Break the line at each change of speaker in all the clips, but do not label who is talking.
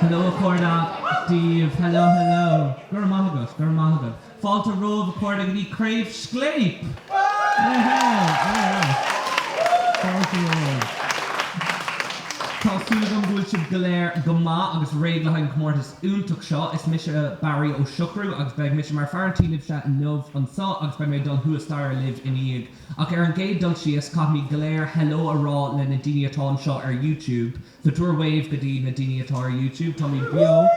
Hello a chairde daoibh, hello hello. Go raibh maith agat, go raibh maith agat. Fáilte romhaibh a chairde go dtí Craobh Scléip! Fáilte romhaibh. Tá súil agam go bhfuil sibh go léir go maith agus réidh le haghaidh an comórtas iontach seo. Is mise Barry Ó Siochrú agus beidh mise mar fear an tí libhse inniu anseo agus beidh mé ag dul thuas staighre libh ina dhiaidh. Ach ar an gcéad dul síos, caithfimid go léir hello a rá le na daoine atá anseo ar YouTube. So tabhair wave go dtí na daoine atá ar YouTube. Táimid beo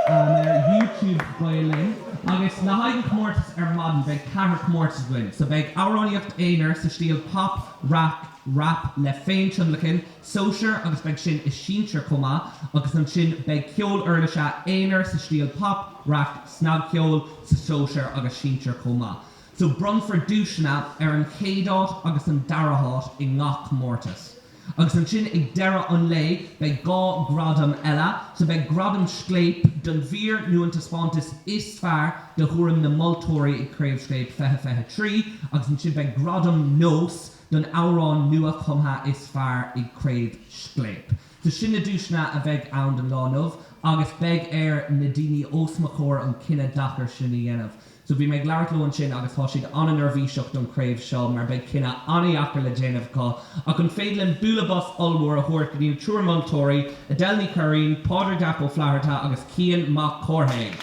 ar YouTube Gael Linn. Agus le haghaidh an chomórtais ar maidin, beidh ceathrar comórtas againn. So beidh amhránaíocht aonair sa stíl pop, rac, rap le féintionlacan, sóisear agus beidh sin i sinsir chomh maith. Agus ansin beidh ceol uirlise aonair sa stíl pop, rac, snagcheol sa sóisear agus sinsir chomh maith. So bronnfar duaiseanna ar an chéad áit agus an dara háit i ngach comórtas. Agus ansin ag deireadh an lae beidh 2 gradam eile. So beidh gradam Scléip don mhír nó an taispeántas is fearr de thuairim na moltóirí ag Craobh Scléip 2023 agus ansin beidh gradam Nós don amhrán nua-chumtha is fearr ag Craobh Scléip. So sin na duaiseanna a bheidh ann don lá inniu agus beidh ar na daoine os mo chomhair an cinneadh deacair sin a dhéanamh. So bhí mé ag labhairt leo ansin agus tá siad an-neirbhíseach don chraobh seo mar beidh cinneadh an-dheacair le déanamh acu. Ach an féidir linn bualadh bos ollmhór a thabhairt go dtí an triúr moltóirí, Edel Ní Churraoin, Pádraig Jack Ó Flatharta agus Cian Mac Cárthaigh.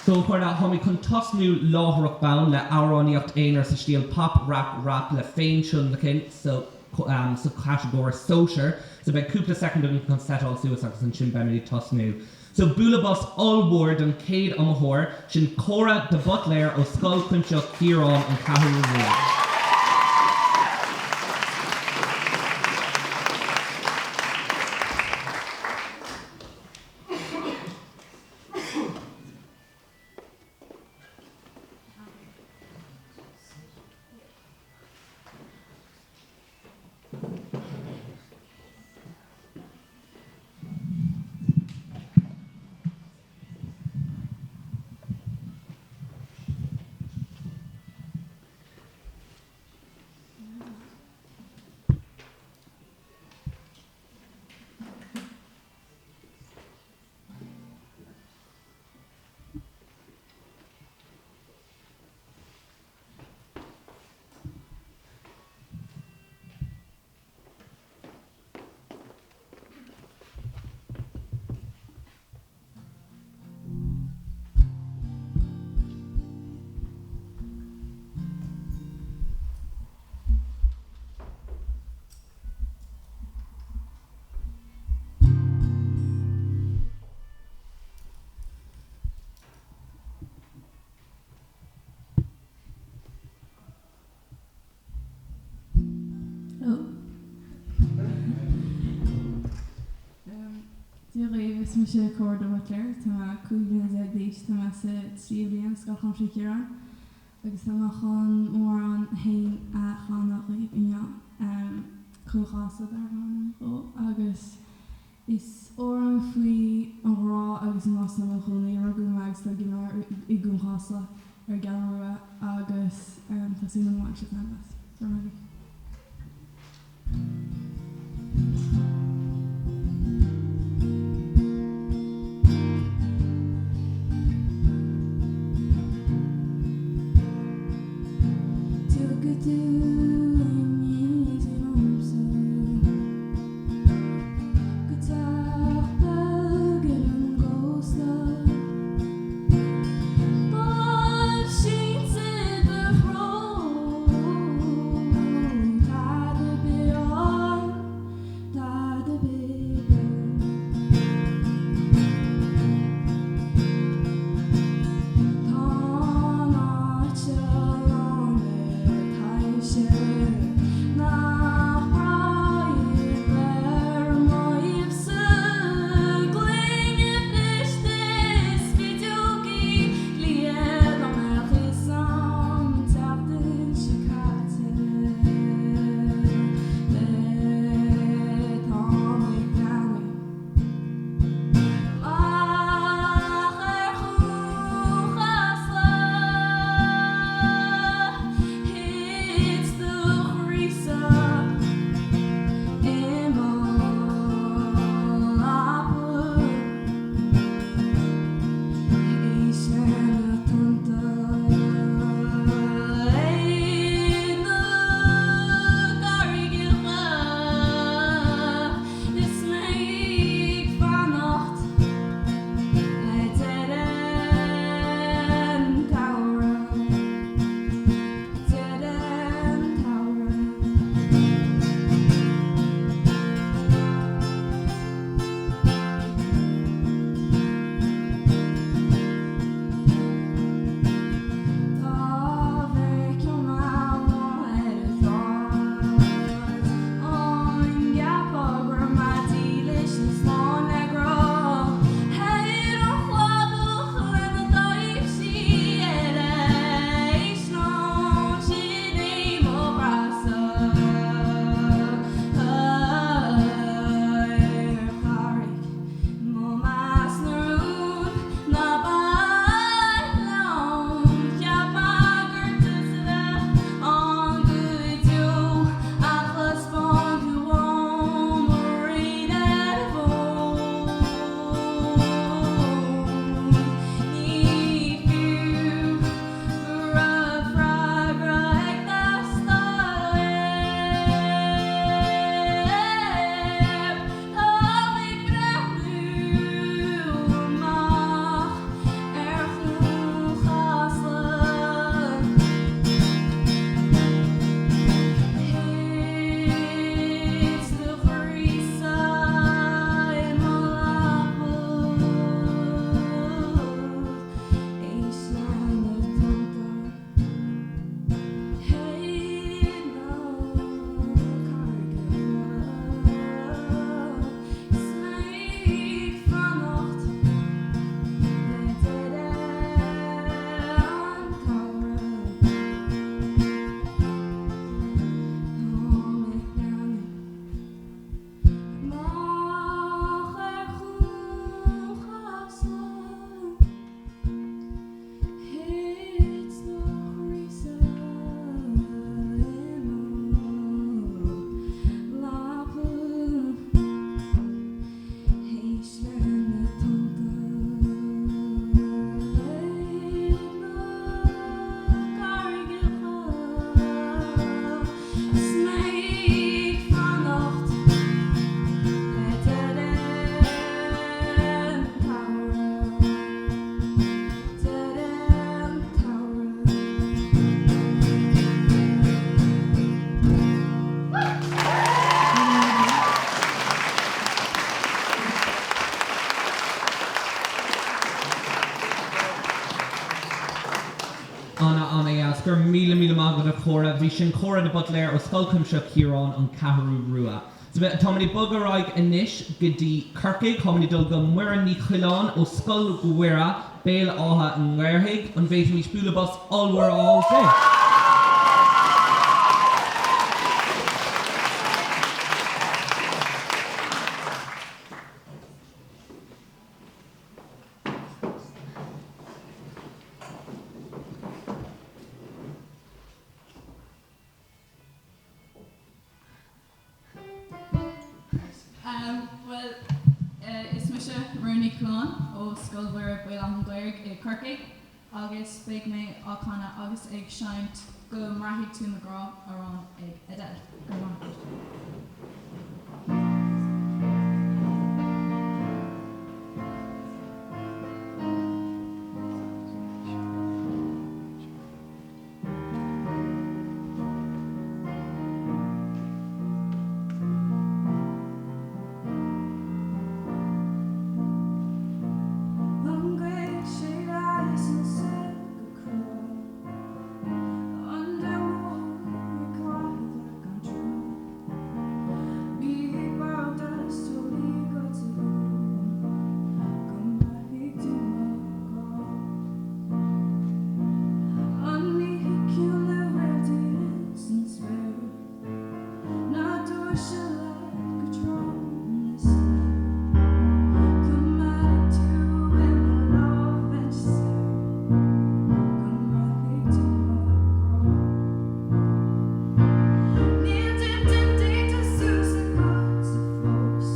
So a chairde, táimid chun tosnú láithreach bonn le amhránaíocht aonair sa stíl pop, rac, rap le féintionlacan. So. sa chatagóir sóisear. So beidh cúpla soicind againn chun setáil suas agus ansin beimid ag tosnú. So bualadh bos ollmhór don chéad iomaitheoir, sin Córa de Buitléir ó Scoil Chuimsitheach Chiaráin, An Cheathrú Rua.
Dia dhaoibh, is mise Córa de Buitléir, tá mé 15 bliana d'aois, tá mé sa tríú bliain i Scoil Chuimsitheach Chiaráin agus tá mé chun m'amhrán féin a chanadh dhaoibh inniu, Cúl Chásla darb ainm dó agus Is amhrán faoi an ghrá agus an lasta mo chónaí. Rugadh mé agus tógadh mé i gCúm Chásla ar an gCeathrú Rua agus tá súil agam go mbainfidh sibh taitneamh as. Go raibh maith agaibh. Tiocfaidh tú i ndiaidh liomsa. Go teach beag ar an gcósta. Lámh sínte i do threo.
Go raibh míle míle maith agat a Chóra. Bhí sin Córa de Buitléir ó Scoil Chuimsitheach Chiaráin, An Cheathrú Rua. Táimid ag bogadh ar aghaidh anois go dtí Corcaigh. Táimid ag dul go Muireann Ní Choileáin ó Scoil Mhuire, Béal Átha an Ghaorthaidh. An bhféadfaimis bualadh bos ollmhór a fháil di?
Bhuel, is mise Muireann Ní Choileáin ó Scoil Mhuire Béal Átha an Ghaorthaidh i gCorcaigh agus beidh mé á canadh agus ag seinnt Go mBraithfidh Tú Mo Ghrá, amhrán ag Adele. Go raibh maith agat. An gcuirfidh sé leis an saol go crua? An domhan mór ag caitheamh leat gan trua? Bí ag bagairt as teolaí go dtí go mbraithfidh tú mo ghrá. An oíche ciúin le réaltaí ins an spéir Ná doirse leat go trom is léir Coimeádfaidh tú i mo lámh bheith saor Go mbraithfidh tú mo ghrá. Níl d'intinn déanta suas agatsa fós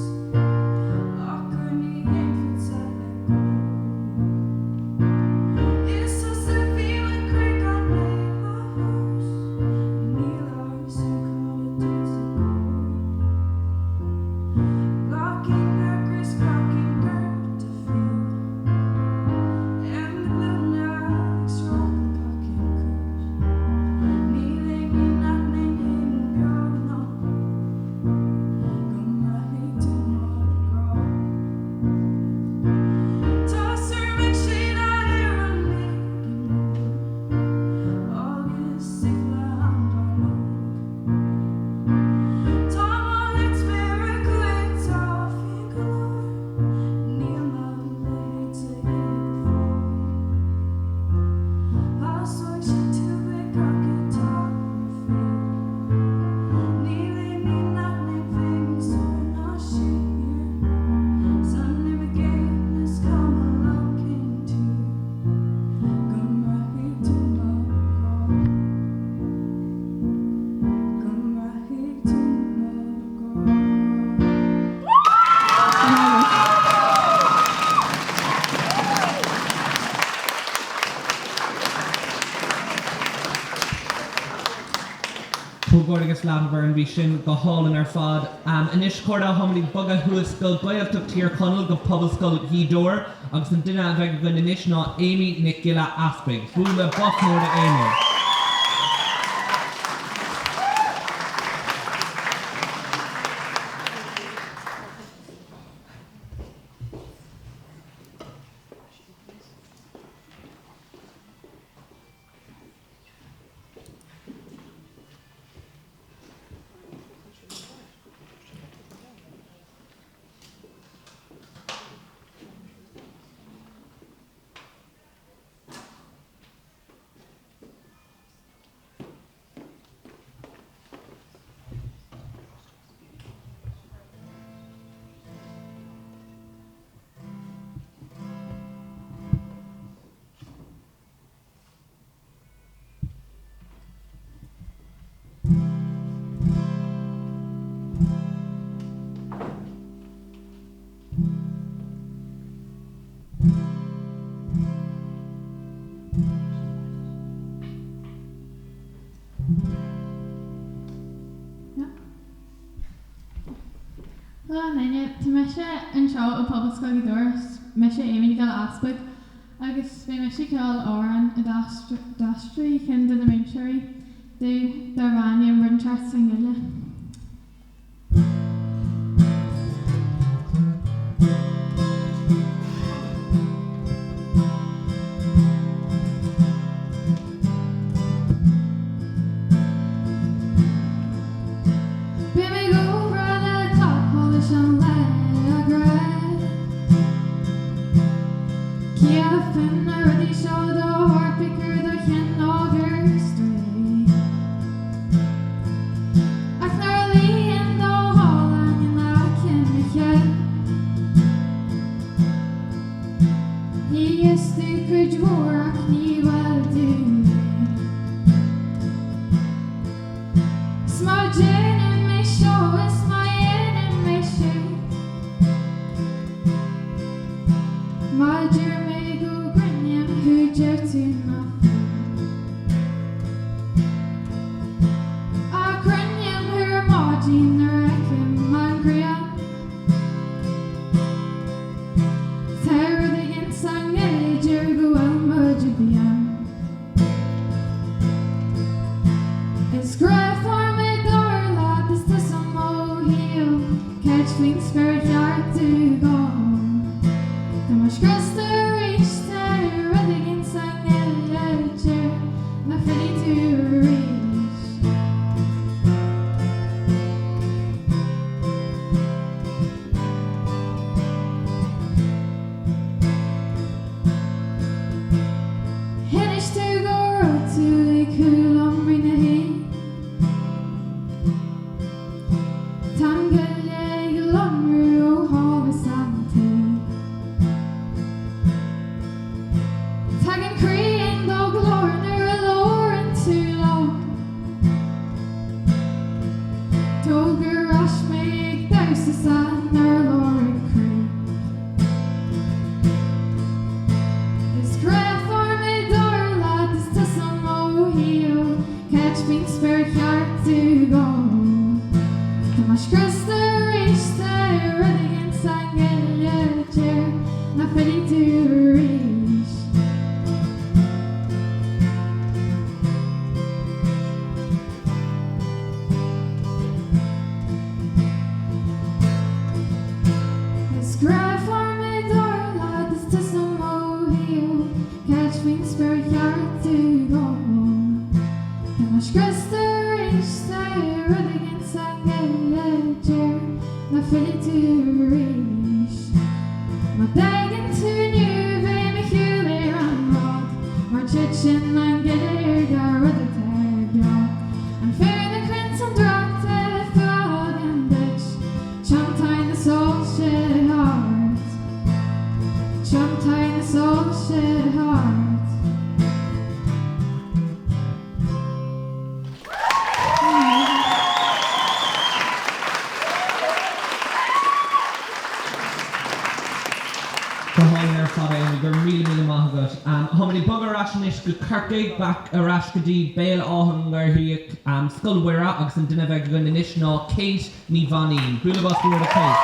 Ach gur ní dhéanfadsa i gcónaí. Is tusa a bhí mo chroí gan mé a thabhairt. Níl amhras ar cad a dúirt i gcónaí. Blocking the grace, blocking dirt to feel. And the blue nights rock the cocking coot. Níl aon ní nach ndéanfainn beag ná go mbraithfidh tú mo ghrá. Tá seirbhísí ar an éigean mór agus ag lán dár ndóigh. Tá mo leit spéire cuid tá fíor go leor, níl mo leithéid go fóill. Pasóidh sé tú ag gach atá le fíor. Níl aon ní nach ndéanfainn soir ná siar. San im i gcéin is cuma liom cén tír. Go mbraithfidh tú mo ghrá. Go mbraithfidh tú mo ghrá.
Comhghairdeas leat a Mhuireann, bhí sin go hálainn ar fad. Anois a chairde, táimid ag bogadh thuas go Gaeltacht Thír Chonaill, go Pobalscoil Ghaoth Dobhair agus an duine a bheidh againn anois ná Amy Nic Giolla Easpaig. Bualadh bos mór do Amy.
Hello a dhaoine, tá mise anseo ó Pobalscoil Ghaoth Dobhair, is mise Amy Nic Giolla Easpaig agus beidh mise ag ceol amhrán a d'aistrigh ceann de na múinteoirí domh darb ainm Rinseart sa nGaeilge. na rudaí seo do thabhairt pictiúr do cheann ná gur strae. Ach nuair a luíonn do ghualainn in aice mo chinn. Ní fhios tú cuid mhór ach ní bhfuil tú féin. 'S má déanaim é seo is má dhéanaim é siúd. Má deir mé go gcronaim thú deir tú nach fiú. Ach cronaim thú ar maidin nuair a fheicim an ghrian. Tá rud éigin sa ngile a deir go bhfuil muid binn. Is grafar mé dar leat is tusa mo shaol Cad faoin spéir ar cheart tú dul Tá mé scriosta arís Tá rud éigin sa ngile a deir nach bhfillfidh tú arís. D'inis tú go raibh tú ag cúl iomraí na hoíche. Tá an ghile ag lonrú ó sholas an tí. Tagann croí in do ghlór nuair a labhrann tú liom. Tóg ar ais mé ag damhsa san urlár ag croí. Is grafar mé dar leat is tusa mo shaol Cad faoin spéir ar cheart tú dul Tá mé scriosta arís Tá rud éigin sa ngile a deir nach bhfillfidh tú arís. Is grafar mé dar leat is tusa mo shaol Cad faoin spéir ar cheart tú dul Tá mé scriosta arís Tá rud éigin sa ngile a deir nach bhfillfidh tú arís Má d'fhágann tú inniu beidh mo shiúl ar an ród Mar titeann an ghile ar gach rud atá beo An féar na crainn 's an dréacht fuath a thugann duit Tiontaigh na soilse thart Tiontaigh na soilse thart.
Go hálainn ar fad, Amy, go raibh míle míle maith agat. Táimid ag bogadh ar ais anois go Corcaigh, back ar ais go dtí Béal Átha an Ghaorthaidh, Scoil Mhuire agus an duine a bheidh againn anois ná Kate Ní Mhainín. Bualadh bos mór do Kate.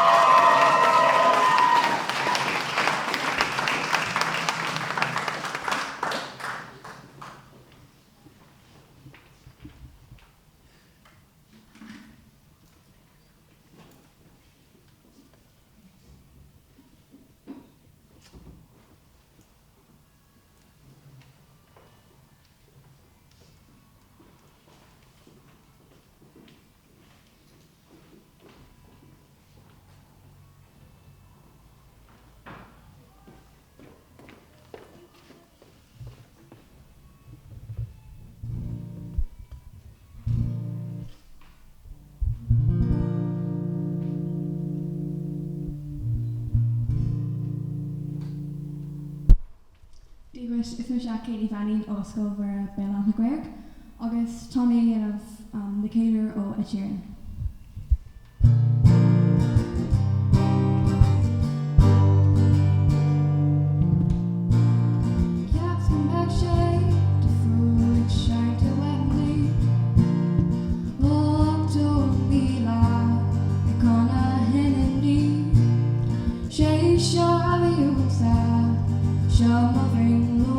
Dia dhuit, is mise Kate Ní Mhainín ó Scoil Mhuire Béal Átha na Gaorach agus tá mé ag déanamh na Ceiliúradh ó Ed Sheeran.
Cheapas go mbeadh sé difriúil ag seinnt i Wembley 80,000 ag canadh in Sé seo a bhí uaimse, seo mo bhrionglóidí.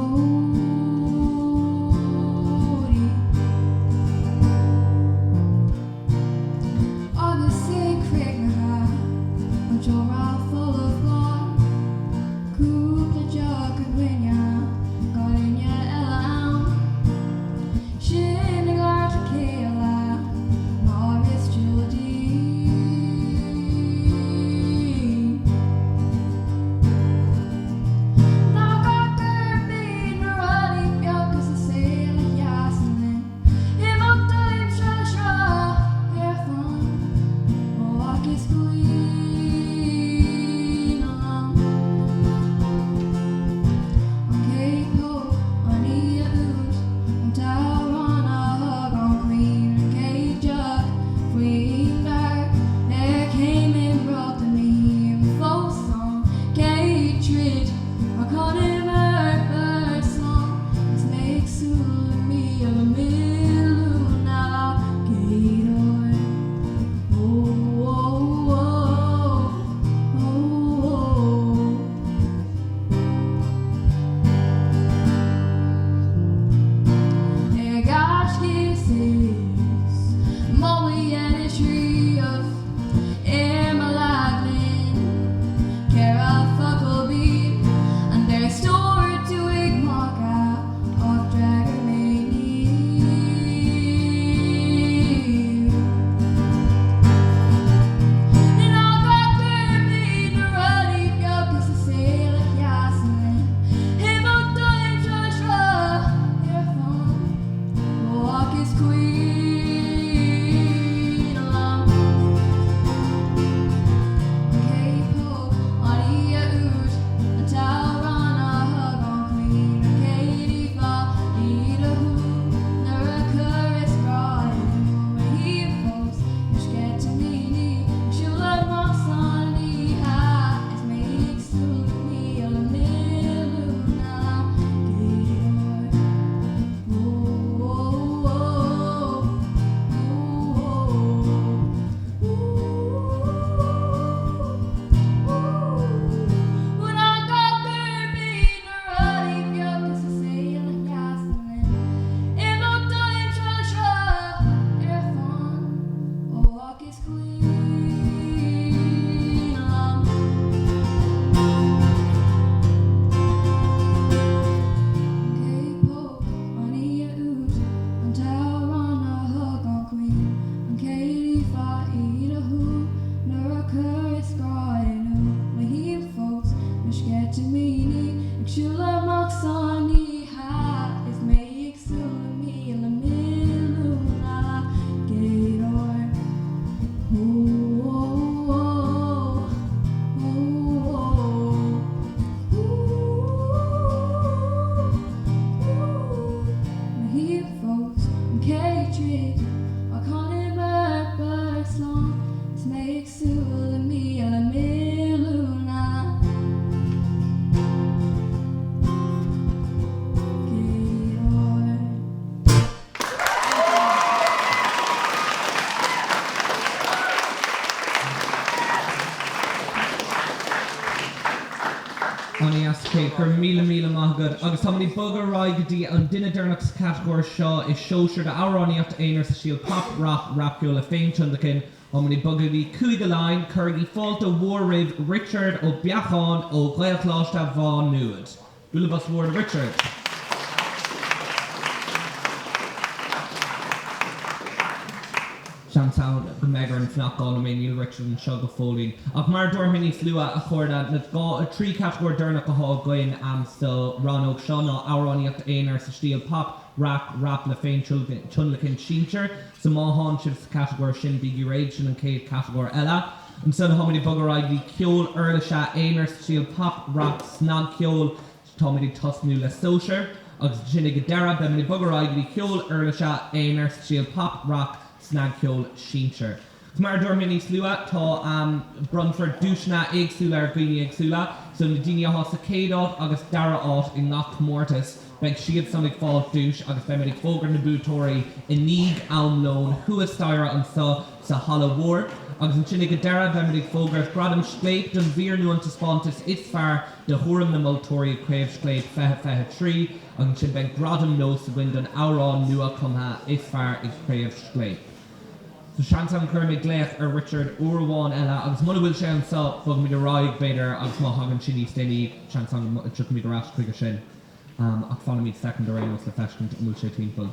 An-dheas Kate, go raibh míle míle maith agat. Agus táimid ag bogadh ar aghaidh go dtí an duine deireanach sa chatagóir seo i sóisear d'amhránaíocht aonair sa stíl pop, rac, rapcheol le féintionlacan. Táimid ag bogadh go dtí Cúige Laighean. Cuirigí fáilte mhór roimh Richard Ó Beacháin ó Ghaelcholáiste Mhá Nuad. Bualadh bos mhór do Richard. Seans ann go mbeidh orainn fanacht 2 nóiméad, níl Richard anseo go fóillín. Ach mar a dúirt mé níos luaithe, a chairde, na 2, 3 catagóir deireanach atá againn sa rannóg seo ná amhránaíocht aonair sa stíl pop, rac, rap le féintionlacan sinsir. So má thánn sibh sa chatagóir sin, bígí réidh, sin an chéad chatagóir eile. Ansan táimid ag bogadh ar aghaidh go dtí ceol uirlise aonair sa stíl pop, rac, snagcheol. Táimid ag tosnú le sóisear agus ansin ag an deireadh beimid ag bogadh ar aghaidh go dtí ceol uirlise aonair sa stíl pop, rac, snagcheol, sinsir. Mar a dúirt mé níos luaithe, tá, bronnfar duaiseanna éagsúla ar dhaoine éagsúla. So na daoine atá sa chéad áit agus dara áit i ngach comórtas, beidh siadsan ag fáil duais agus beimid ag fógairt na buaiteoirí i ndiaidh am lóin thuas staighre anseo sa halla mhór. Agus ansin ag an deireadh beimid ag fógairt Gradam Scléip don mhír nó an taispeántas is fearr de thuairim na moltóirí ag Craobh Scléip 2023 agus ansin beidh Gradam Nós againn don amhrán nua-chumtha is fearr ag Craobh Scléip. So seans ann cuirfidh mé glaoch ar Richard uair amháin eile agus muna bhfuil sé anseo bogfaimid ar aghaidh b'fhéidir agus má thagann sé níos déanaí seans ann go dtiocfaimid ar ais chuige sin. Ach fanfaimid soicind ar aon nós le feiscint an bhfuil sé timpeall.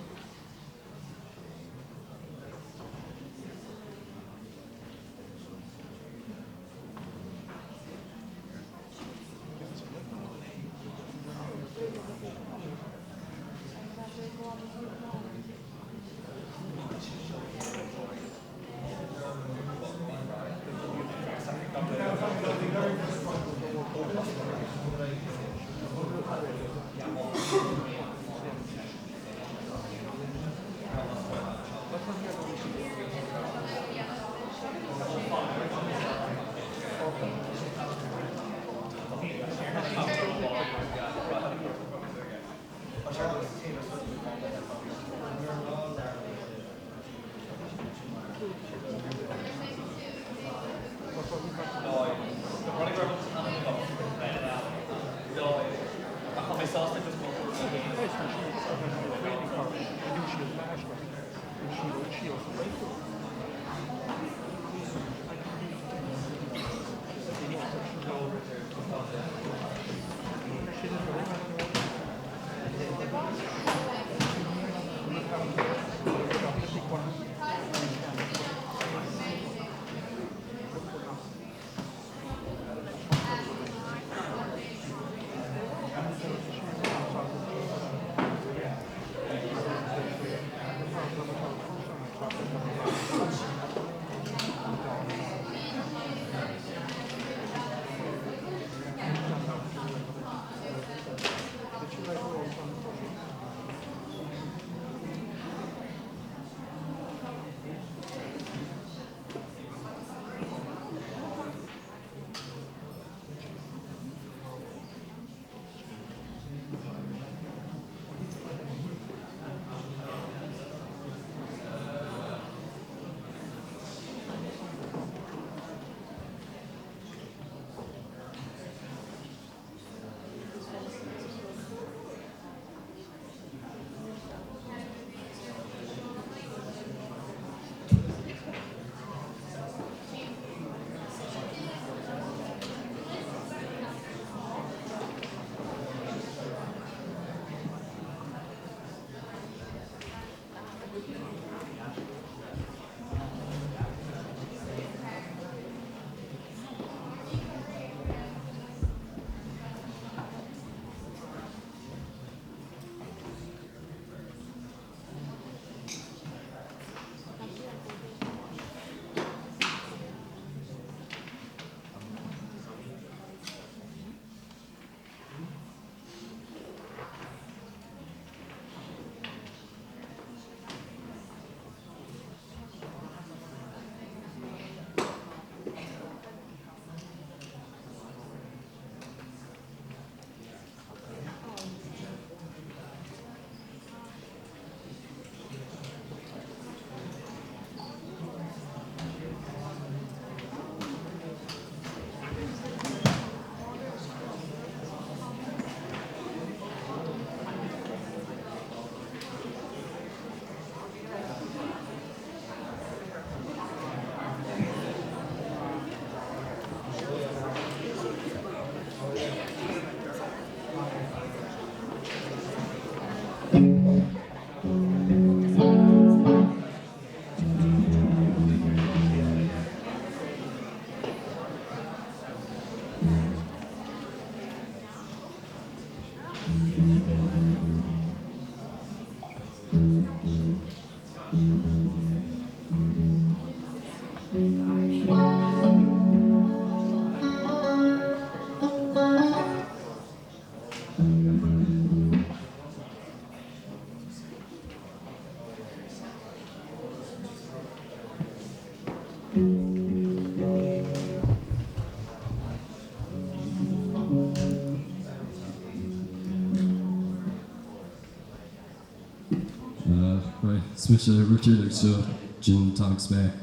Is mise Richard agus seo Gin Tonic Spare.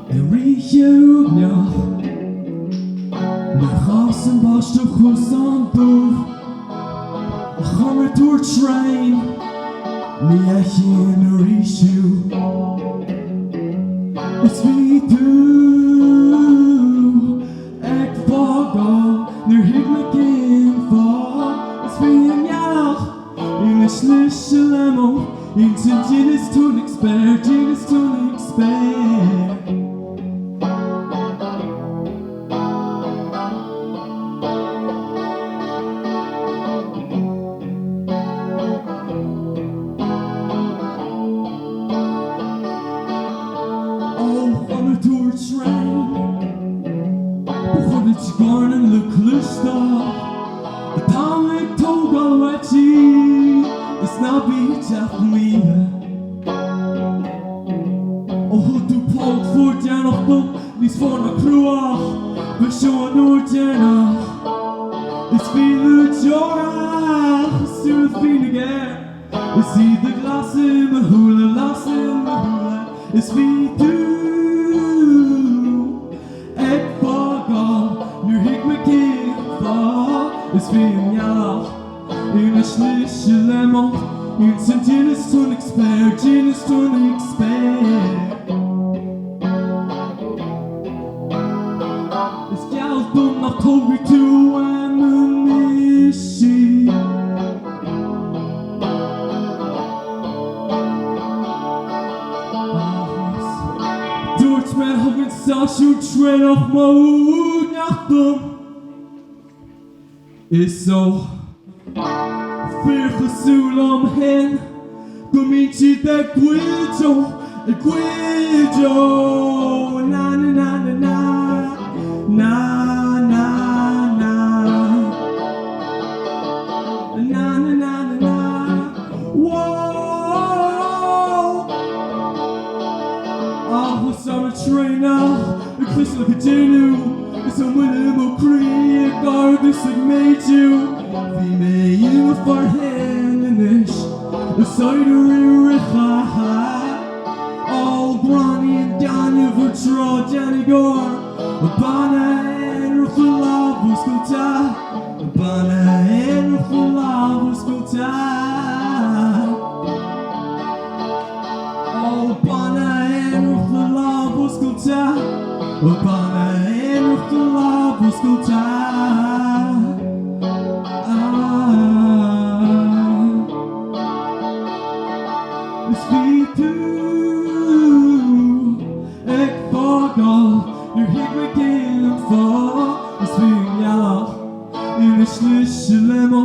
Ar oíche uaigneach nuair a chas an báisteach chuasán dubh a chum ar tabhairt sreang ní fheicfinn arís thú is bhí tú ag fágáil níor thuig mé cén fáth is bhí an ghealach ina slis le mo intinn D'inis tonic spéir, d'inis tonic spéir. Ó chonradh tabhairt sreang Ba chóir duit guairneán le cloisteáil Tá mé ag tógáil uait í Is ná bí teach maoithe Ó thug tú póg fuar deireanach dom Níos fearr ná cruach Ba seo an uair deireanach Is bhí na deora cosúil le fínéagar Is iad ag lasadh i mo shúile, lasadh i mo shúile Is bhí tú ag fágáil Níor thuig mé cén fáth Is bhí an ghealach ina slis le mo intinn D'inis tonic spéir, d'inis tonic spéir Is geall dom nach dtógfaidh tú uaim anois í. Agus dúirt mé thug an stáisiún traenach mo uaigneach dom Is ó fir cosúil liom féin go mbíonn siad ag goid ó, ag goid ó Na na na na na na na na Na na na na na Whoa Agus ar an traenach ag cliseadh ag déanamh Is an bhfuil i mo chroí ag ardú is ag méadú Bhí mé i mo fear féin anois Is saighdiúirí rith Ó gráinní an ghainimh ar tsráid Annie Bean aonarach le lámh oscailte Bean aonarach le lámh oscailte Ó bean aonarach le lámh oscailte Bean aonarach le lámh oscailte Is bhí tú ag fágáil níor thuig mé cén fáth is bhí an ghealach ina slis le mo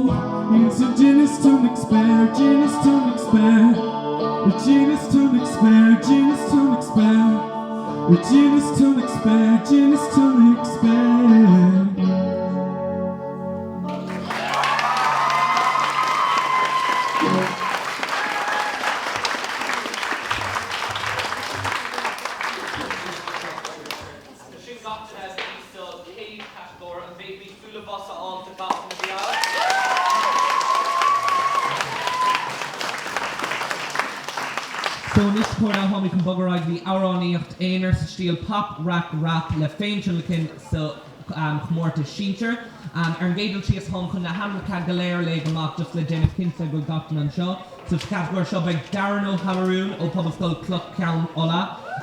intinn D'inis tonic spéir, d'inis tonic spéir D'inis tonic spéir, d'inis tonic spéir D'inis tonic spéir, d'inis tonic spéir.
So sin gach duine a bhí sa chéad chatagóir, an bhféadfaimid bualadh bos a fháil do gach duine a bhí ann? So anois a chairde, táimid chun bogadh ar aghaidh go dtí amhránaíocht aonair sa stíl pop, rac, rap le féintionlacan sa chomórtas sinsir. Ar an gcéad dul síos, táim chun na hainmneacha go léir a léamh amach just le déanamh cinnte go bhfuil gach duine anseo. So sa chatagóir seo beidh Darren Ó hAllarún ó Pobalscoil Cloich Cheann Fhaola,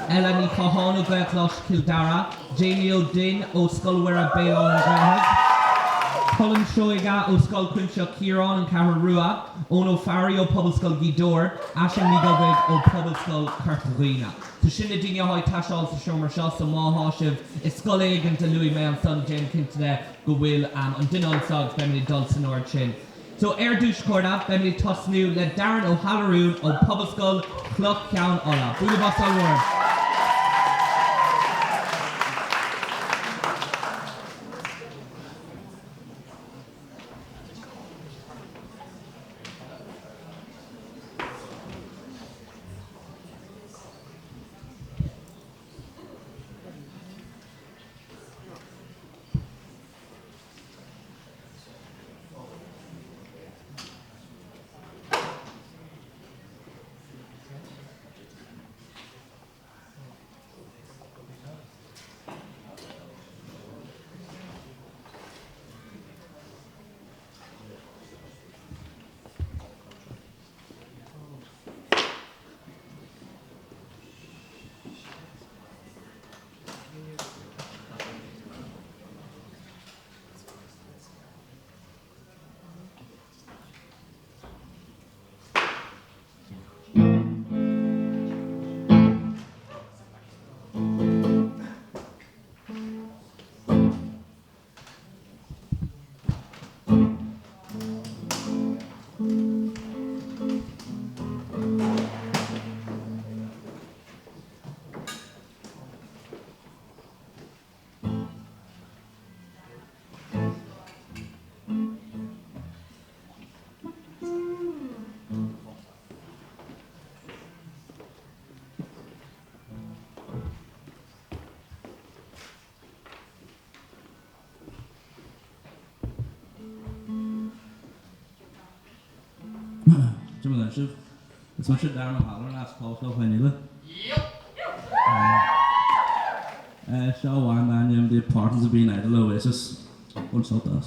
Ella Ní Chatháin ó Ghaelcholáiste Chill Dara, Jamie Ó Duinn ó Scoil Mhuire Béal Átha an Ghaorthaidh, Colm Seoige ó Scoil Chuimsitheach Chiaráin, An Cheathrú Rua, Eoin Ó Fearraigh ó Pobalscoil Ghaoth Dobhair, Aisling Ní Dhubhthaigh ó Pobalscoil Chorca Dhuibhne. So sin na daoine atá ag taisteal sa seomra seo so má thá sibh i scoil éigint a luaigh mé ansan déan cinnte de go bhfuil an duine anso agus beimid ag dul san ord sin. So ar dtús a chairde, beimid ag tosnú le Darren Ó hAllarún ó Pobalscoil Chloich Cheann Fhaola. Bualadh bos ollmhór.
Cad é mar atá sibh. Is mise Darren O'Halloran as Pobalscoil Chloich Cheann Fhaola. Seo amhrán darb ainm The Importance of Being Idle Oasis. Bain sult as.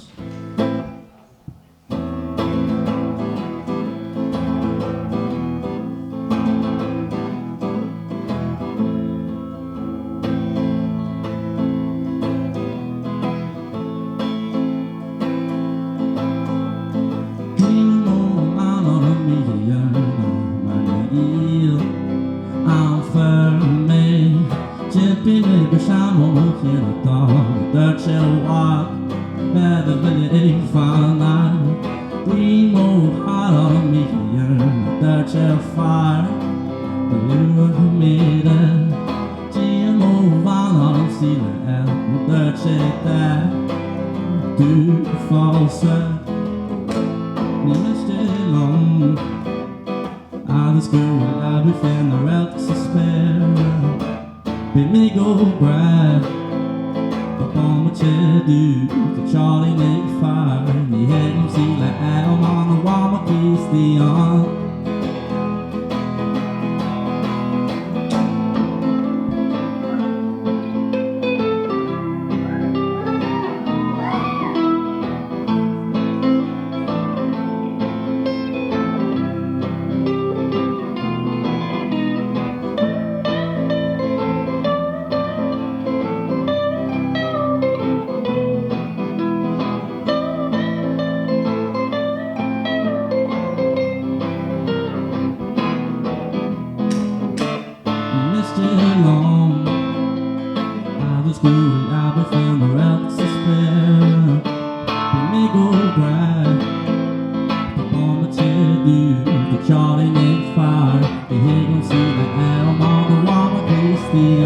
Ní miste liom agus go bhfuil abu féin na réalta sa spéir. Beidh mé go breá Tá bomaite dubh Tá Charlie ag faire Ní thig liom suí le am an mhama Críostaí. Ní miste liom agus go bhfuil abu féin na réalta sa spéir. Beidh mé go breá Tá bomaite dubh Tá Charlie ag faire Ní thig liom suí le am an mhama Críostaí.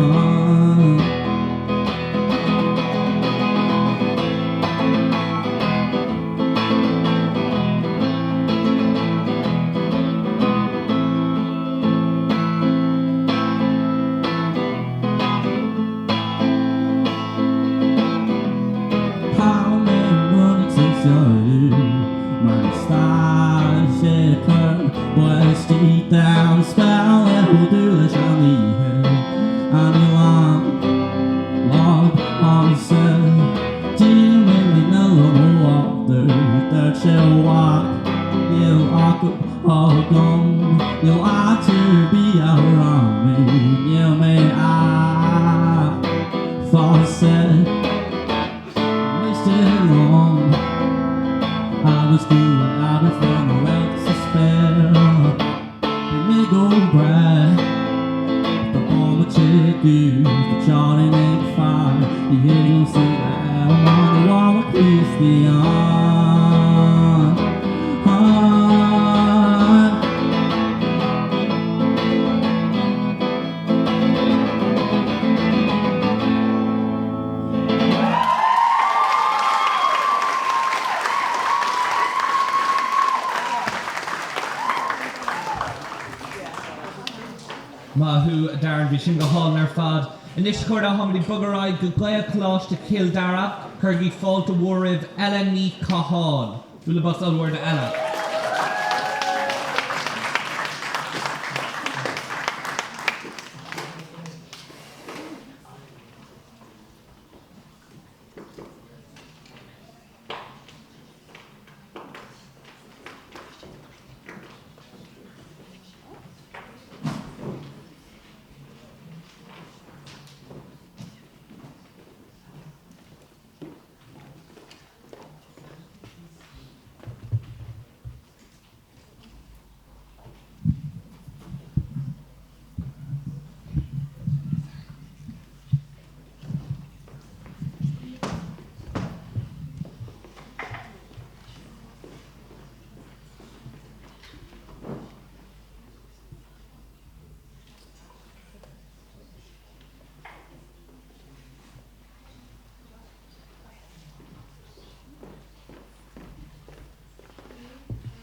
Maith thú, a Darren, bhí sin go hálainn ar fad. Anois, a chairde, táimid ag bogadh ar aghaidh go Gaelcholáiste Chill Dara. Cuirigí fáilte mhór roimh Ella Ní Chatháin. Bualadh bos ollmhór do Ella.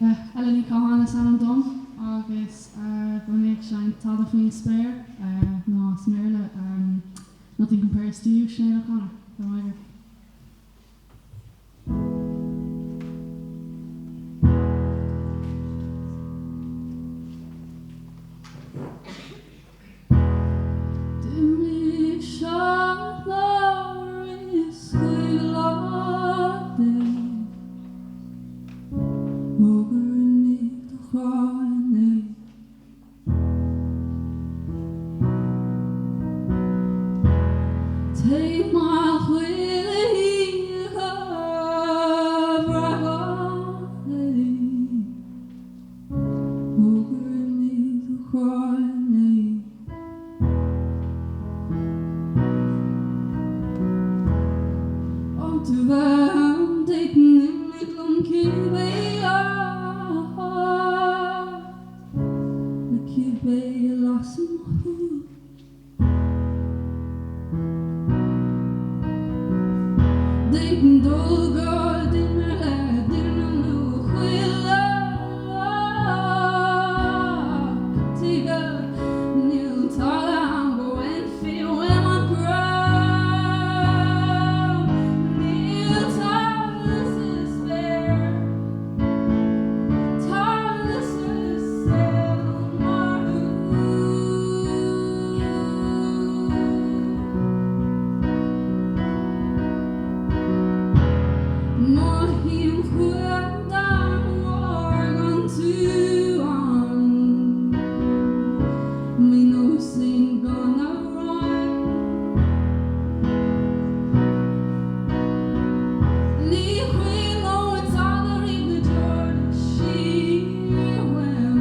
Ella Ní Chatháin is ainm dom agus tá mé ag seinnt Tada Faoin Spéir nó as mBéarla Nothing Compares to You, Sinéad O'Connor. Go raibh maith agaibh. D'imigh sé lar is chuile lá de Ó gur imigh do ghrá inné. Téigh mar chuile oíche bhreac é. Ó gur imigh do ghrá inné. Gan tú bheith ann d'fhéadfainn imeacht liom cibé áit Le cibé a lasann mo shúil. D'fhéadfainn dul go dinnéar le duine nua chuile lá Ach tuige níl tada ann go mbainfí uaim an grá Níl tada sa spéir Tada sa saol mar thú. Mothaím fuath domhain gan tú ann. Mé nós éan gan amhrán. Ní chuimhneoidh tada riamh na deora siar uaim.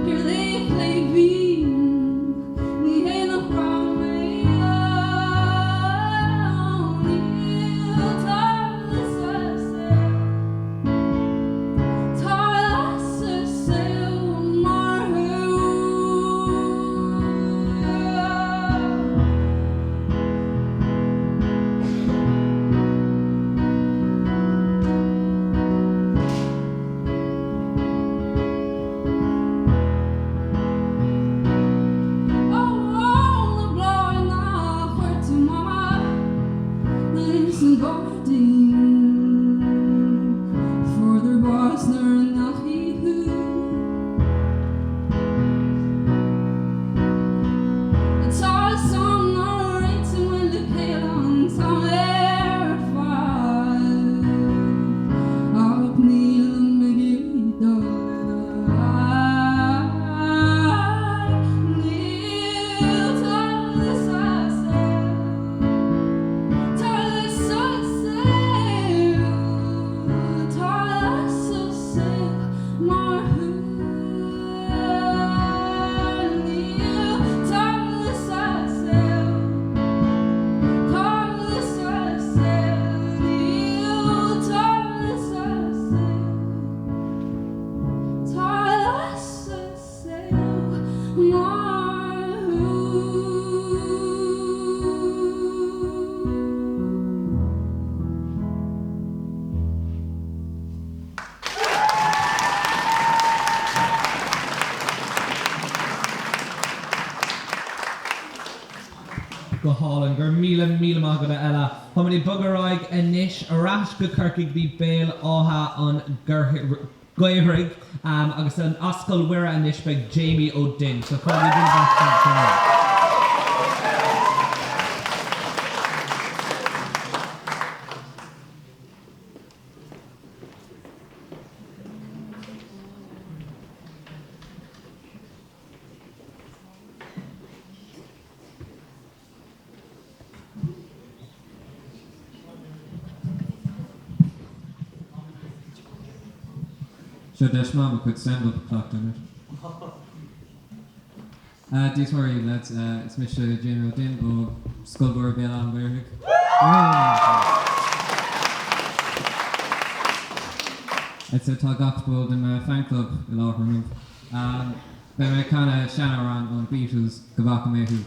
Céard é cléibhín? Ní hé nach raibh mé ann. Níl tada sa saol. Tada sa saol mar thú. Ó na bláthanna a chuir tú amach ins an ghairdín, fuaireadar bás nuair nach í thú. Tá a fhios agam nár réitigh muid le chéile an t-am ar fad ach nílim ag iarraidh dul i do aghaidh. Níl tada sa saol, tada sa saol, tada sa saol mar thú. Níl tada sa saol, tada sa saol, níl tada sa saol, tada sa saol mar thú.
Go hálainn. Go raibh míle míle maith agat a Ella. Táimid ag bogadh ar aghaidh anois ar ais go Corcaigh go dtí Béal Átha an Ghaorthaidh agus as Scoil Mhuire anois beidh Jamie Ó Duinn. So fáilte roimh Jamie.
Seo deis maith mo chuid stand-up a chleachtadh anois. Dia is Muire dhaoibh lads, is mise Jamie Ó Duinn ó Scoil Mhuire Béal Átha an Ghaorthaidh. Tá gach ball de mo fan club i láthair inniu. Beidh mé ag canadh seanamhrán ón Beatles, Go bhfaca mé thú.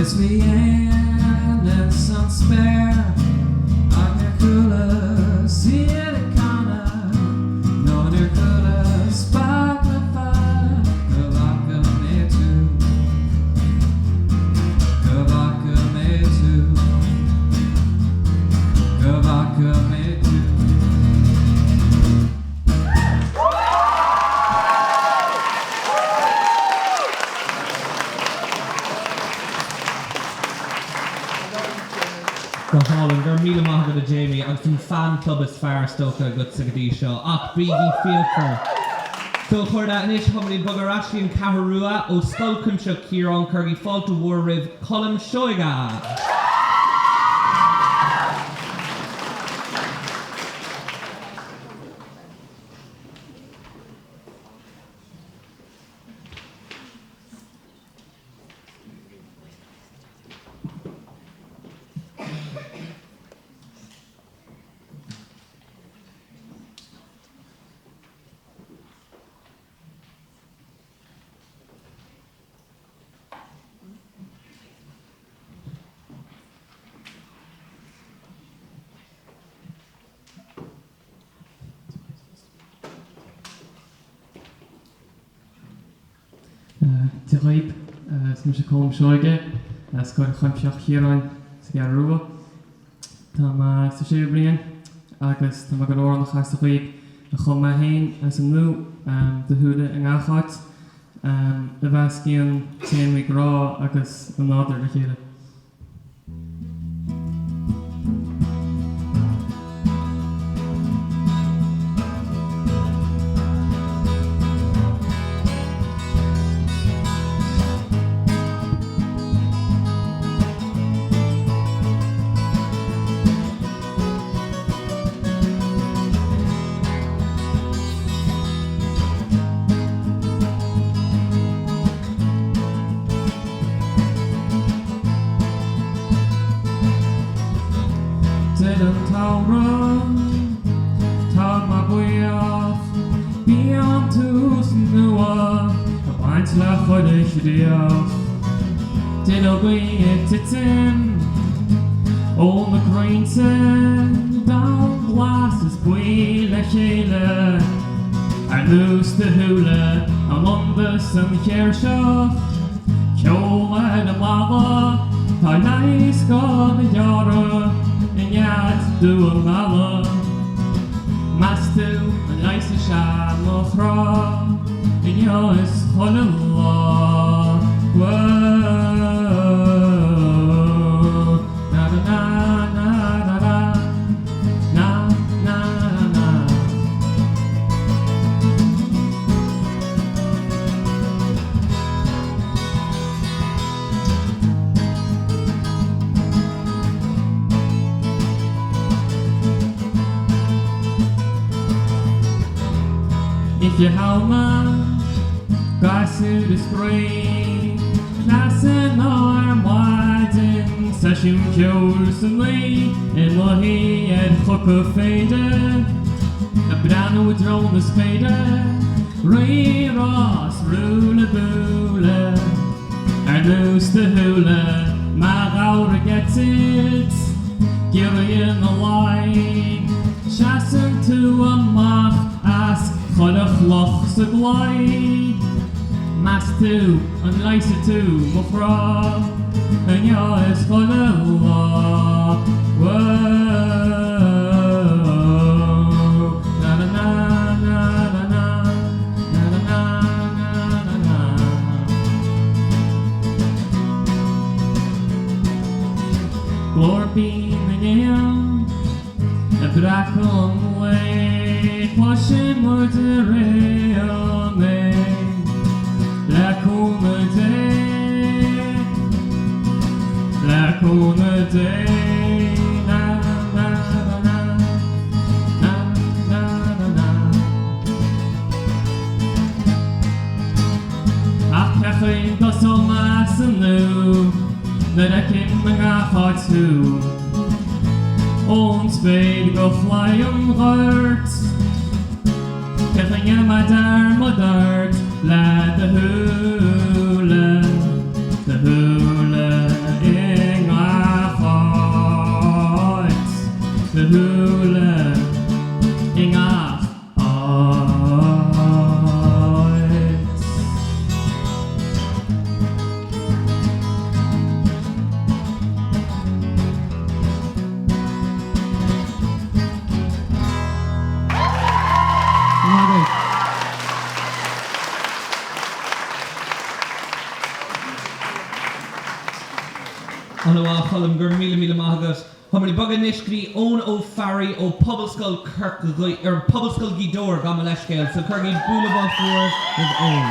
Is bhí éin ins an spéir ach níor chualas iad ag canadh nó níor chualas bac le fada go bhfaca mé tú, go bhfaca mé tú, go bhfaca mé tú.
Go hálainn. Go raibh míle maith agat a Jamie agus an fan club is fearr is dócha agatsa go dtí seo. Ach bígí fíochmhar. So a chairde, anois táimid ag bogadh ar ais go dtí an Cheathrú Rua ó Scoil Chuimsitheach Chiaráin. Cuirigí fáilte mhór roimh Colm Seoige!
Dia dhaoib, is mise Colm Seoige, as Scoil Chuimsitheach Chiaráin sa gCeathrú Rua. Tá mé sa séú bliain agus tá mé ag dul amhrán a chasadh dhaoib a chum mé féin as an nua, Do Shúile i nGach Áit, a mheascaíonn téamaí grá agus an nádúr le chéile. D'fhill an tsamhradh, tá mé buíoch, Bíonn tús nua ag baint le chuile chríoch. Duilleogaí ag titim ó na crainnte, Donn glas is buí le chéile Ar nós do shúile anonn is an chéirseach. Ceol ar an mballa, tá leigheas gan a ghearradh i nead dubha meala. Meas tú an leigheasfaidh sé mo chrá inniu is chuile lá? Na na na na na na na na na. Oíche Shamhna, gasúir ag spraoi, cleasanna ar maidin, seisiún ceoil san ngaoth, i mo shuí ar choca phéire, ag breathnú i dtreo na spéire. Rí rá 's rúille búille ar nós do shúile, mar ghabhar ag eitilt, giorraíonn na laighin. Seasann tú amach as chuile chloch sa gclaí. Meas tú an leigheasfaidh tú mo chrá inniu is chuile lá? Na na na na na na na na na na na. Glór binn na n-éan ag breacadh an lae, cloiseann muid araon é le cúnamh Dé, le cúnamh Dé. Na na na na na na na na. Ach cén chaoi a dtosóidh mé as an nua nuair a fheicim i ngach áit thú? Ón spéir go claí an ghoirt, cén chaoi a ndéanfaidh mé dearmad ort le do shúile, do shúile.
An-mhaith, a Cholm, go raibh míle míle maith agat. Táimid ag bogadh anois go dtí Eoin Ó Fearraigh ó Pobalscoil Corca Dhuibhne, or Pobalscoil Ghaoth Dobhair, gabh mo leithscéal. So cuirigí bualadh bos mhór roimh Eoin.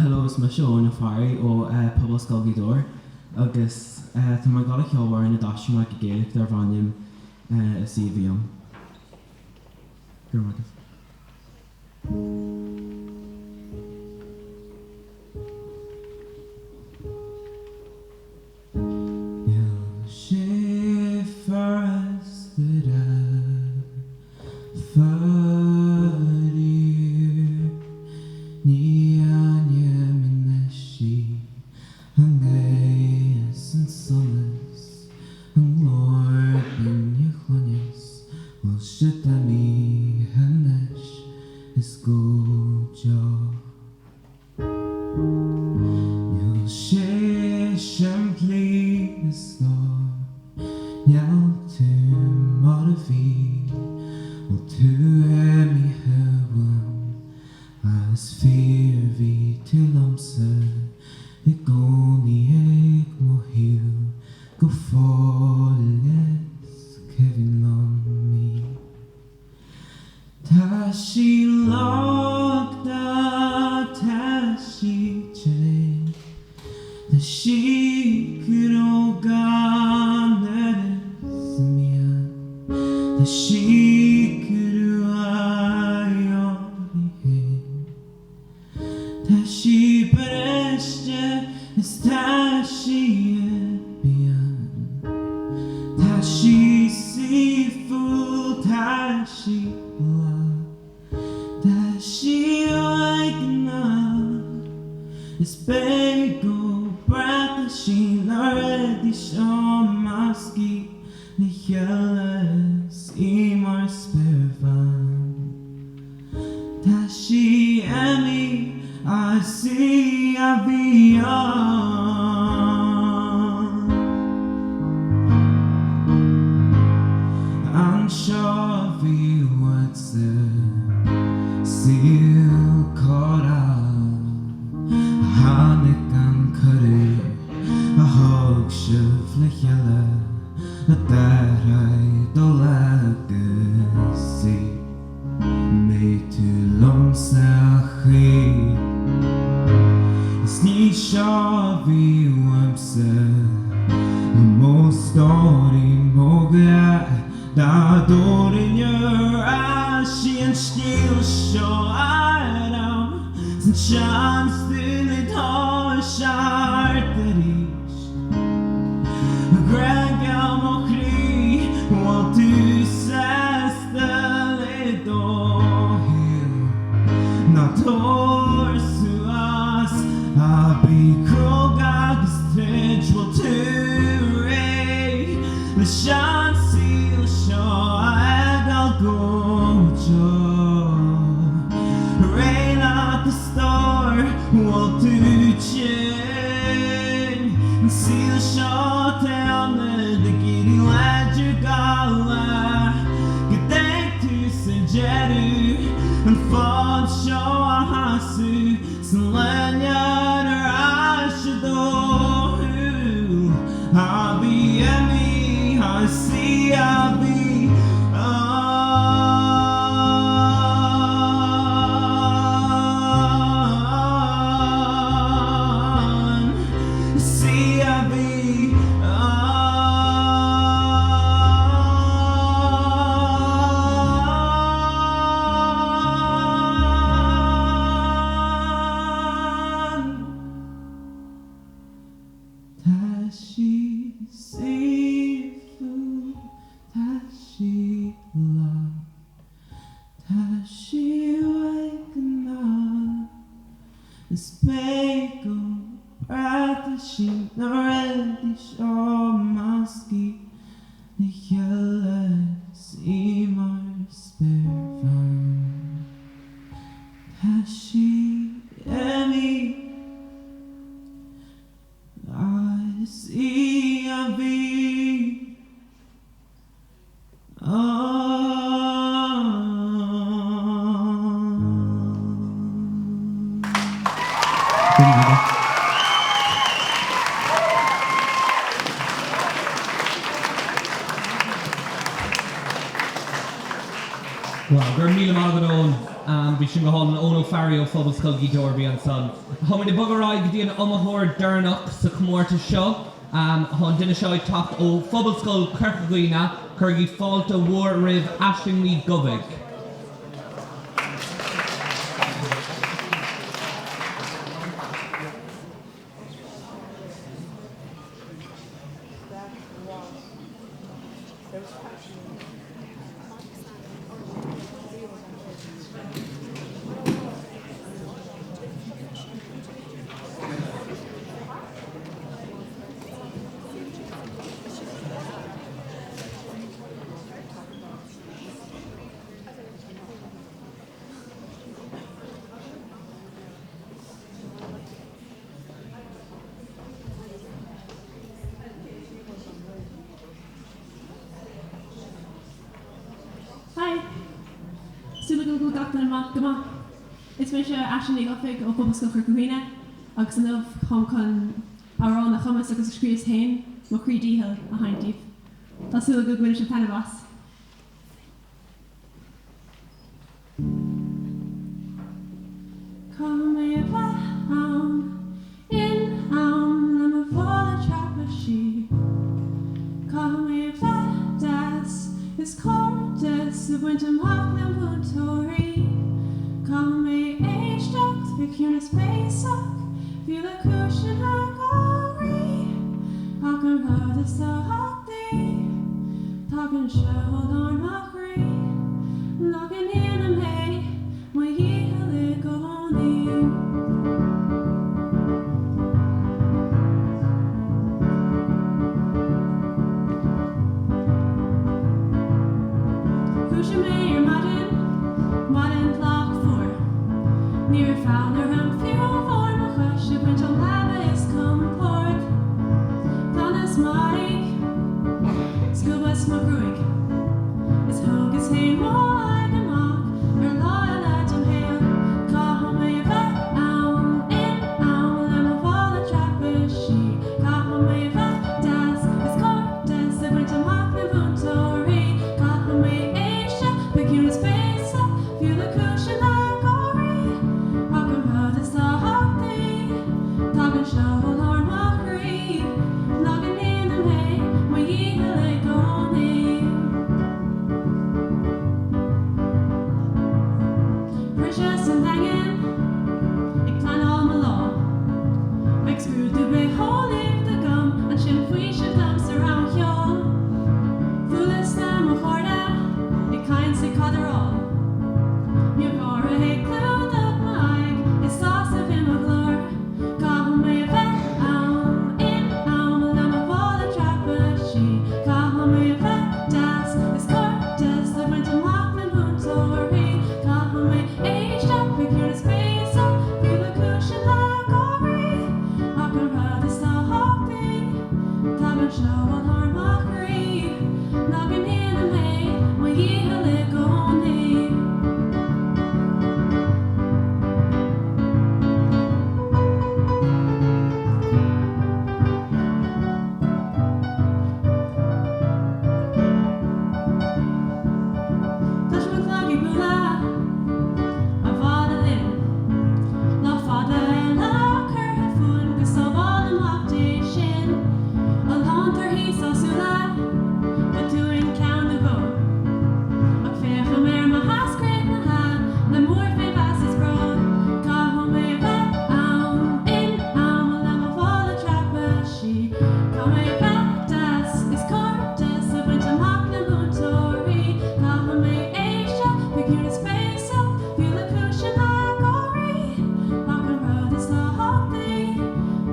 Hello, is mise Eoin Ó Fearraigh ó Pobalscoil Ghaoth Dobhair agus tá mé ag dul a cheol amhrán a d'aistrigh mé go Gaeilge darb ainm Is í a bhí ann. Go raibh maith agat. Níl sé furasta faraor Ní ainm anois í an ghaoth is an solas an glór binn a chluineas bhfuil siad imithe anois is go deo. Níl sé simplí a stór, níl tú mar a bhí, bhfuil tú imithe uaim, ach is fíor bhí tú liomsa i gcónaí ag mo thaobh go fóill is cuimhin liom í. Tá sí lochtach, tá sí tréan, tá sí cruógach is mian, tá sí cruaidh uirthi féin. Tá sí briste is tá sí pian. Tá sí saoithiúil, tá sí lag. Tá sí uaigneach is beidh go brách tá sí na rudaí seo measctha le chéile is í mar spéirbhean. Tá sí imithe ach is í a bhí ann. Anseo a bhí uaitse saol córach Tháinig an cuireadh a thug sibh le chéile a d'athraigh do lá agus í. mbeidh tú liomsa a choíche. Is ní seo a bhí uaimse, mo stóirín, mo ghrá, dá dtabharfainn ar ais í an scéal seo ar am 's an seans dúinn le toiseacht arís. A ghrá geal mo chroí, bhfuil tú sásta? Le do thoil ná tabhair suas ná bí cróga agus troid bhfuil tú réidh leis an saol seo a fhágáil go deo Réidh leat a stór bhfuil tú tinn an saol seo táimid ag éirí láidir gach lá Go dtig tú sa deireadh an fód seo a sheasamh 's an loinnir ar ais i do shúil a bhí imithe is í a bhí ann. Is í a bhí Tá sí saoithiúil, tá sí lag, tá sí uaigneach, is beidh go brách tá sí na rudaí seo measctha le chéile is í mar spéirbhean. Tá sí imithe.
Wow, go raibh míle maith agat Eoin. Bhí sin go hálainn. Eoin Ó Fearraigh ó Phobalscoil Ghaoth Dobhair a bhí ansan. Táimid ag bogadh ar aghaidh go dtí an iomaitheoir deireanach sa chomórtas seo. Tá an duine seo ag teacht ó Phobalscoil Chorca Dhuibhne. Cuirigí fáilte mhór roimh Aisling Ní Dhubhthaigh.
Hi! Súil agam go bhfuil gach duine maith go maith. Is mise Aisling Ní Dhufaigh ó Phobalscoil Chorca Dhuibhne agus inniu táim chun amhrán a chumas agus a scríobhas féin, Mo Chroí Díchill, a sheinnt daoibh. Tá súil agam go mbainfidh sibh taitneamh as. Caithfidh mé a bheith ann in am le mo mhála traipisí. Caithfidh mé a bheith deas is cairdeas a bhaint amach le múinteoirí. Caithfidh mé éisteacht, bheith ciúin is béasach, fiú le cúiseanna gáirí. Ach an rud is tábhachtaí, tagann seo ó lár mo chroí, ná go ndéanaim é mo dhícheall i gcónaí. Dhúisigh mé ar maidin, maidin fhliuch fuar. Ní raibh fonn orm fiú amháin mo chois a bhaint ón leaba is compord. Ghlanas m'aghaidh, scuabas mo ghruaig, is thógas fhéin m'aghaidh amach ar lá eile dem shaol. Caithfidh mé a bheith ann in am le mo mhála traipisí. Caithfidh mé a bheith deas is cairdeas a bhaint amach le múinteoirí. Caithfidh mé éisteacht, bheith ciúin is béasach, fiú le cúiseanna gáirí. Ach an rud is tábhachtaí, tagann seo ó lár mo chroí, ná go ndéanaim é mo dhícheall i gcónaí. Shroicheas an Daingean ag pleanáil mo lá. Beidh scrúdú bitheolaíochta agam, ansin faoiseamh dom sa rang cheoil. Bhuaileas le mo chairde ag caint ag cadráil. Mo gháire ag clúdach m'aghaidh is sásamh i mo ghlór. Caithfidh mé a bheith ann in am le mo mhála traipisí. Caithfidh mé a bheith deas is cairdeas a bhaint amach le múinteoirí. Caithfidh mé éisteacht bheith ciúin is béasach, fiú le cúiseanna gáirí. Ach an rud is tábhachtaí, tagann seo ó lár mo chroí, ná go ndéanaim é mo dhícheall i gcónaí. Cloisim an clog ag bualadh, abhaile linn. Lá fada eile curtha fúinn go sábháil amach Dé sinn. A lán torthaí sásúla, botúin ceann nó dhó. Ach féachaim ar mo thasc críochnaithe le mór-fhéimheas is bród. Caithfidh mé a bheith ann in am le mo mhála traipisí. Caithfidh mé a bheith deas is cairdeas a bhaint amach le múinteoirí. Caithfidh mé éisteacht, bheith ciúin is béasach, fiú le cúiseanna gáirí. Ach an rud is tábhachtaí,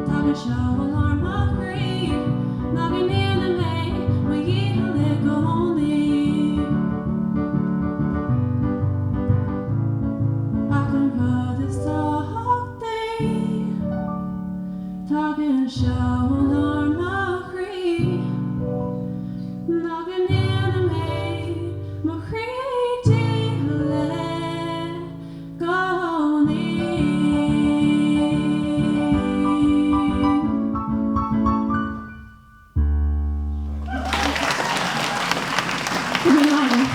tagann seo ó lár mo chroí, ná go ndéanaim é mo dhícheall i gcónaí. Ach an rud is tábhachtaí, tagann seo ó lár mo chroí, ná go ndéanaim é mo chroí dícheall i gcónaí. Go raibh míle maith agat.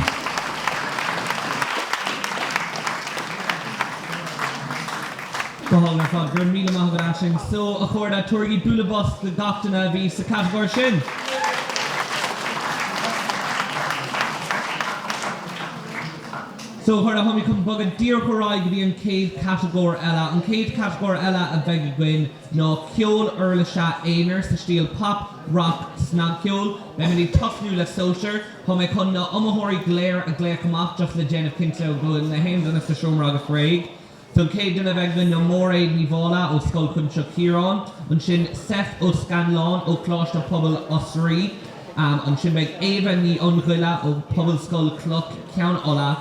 sin. So, a chairde, tabhairigí bualadh bos do gach duine a bhí sa chatagóir sin! So, a chairde, táimid chun bogadh díreach ar aghaidh go dtí an chéad chatagóir eile. An chéad chatagóir eile a bheidh againn ná ceol uirlise aonair sa stíl pop, rock, snagcheol. Beimid ag tosnú le sóisir. Tá mé chun na iomaitheoirí go léir a ghlaoch amach just le déanamh cinnte go bhfuil na haon duine sa seomra agus réidh. So an chéad duine a bheidh againn ná Máiréad Ní Mháille ó Scoil Chuimsitheach Chiaráin, ansin Seth Ó Scanláin ó Choláiste Pobail Osraí, ansin beidh Éabha Ní Fhionnghaile ó Pobalscoil Chloich Cheann Fhaola,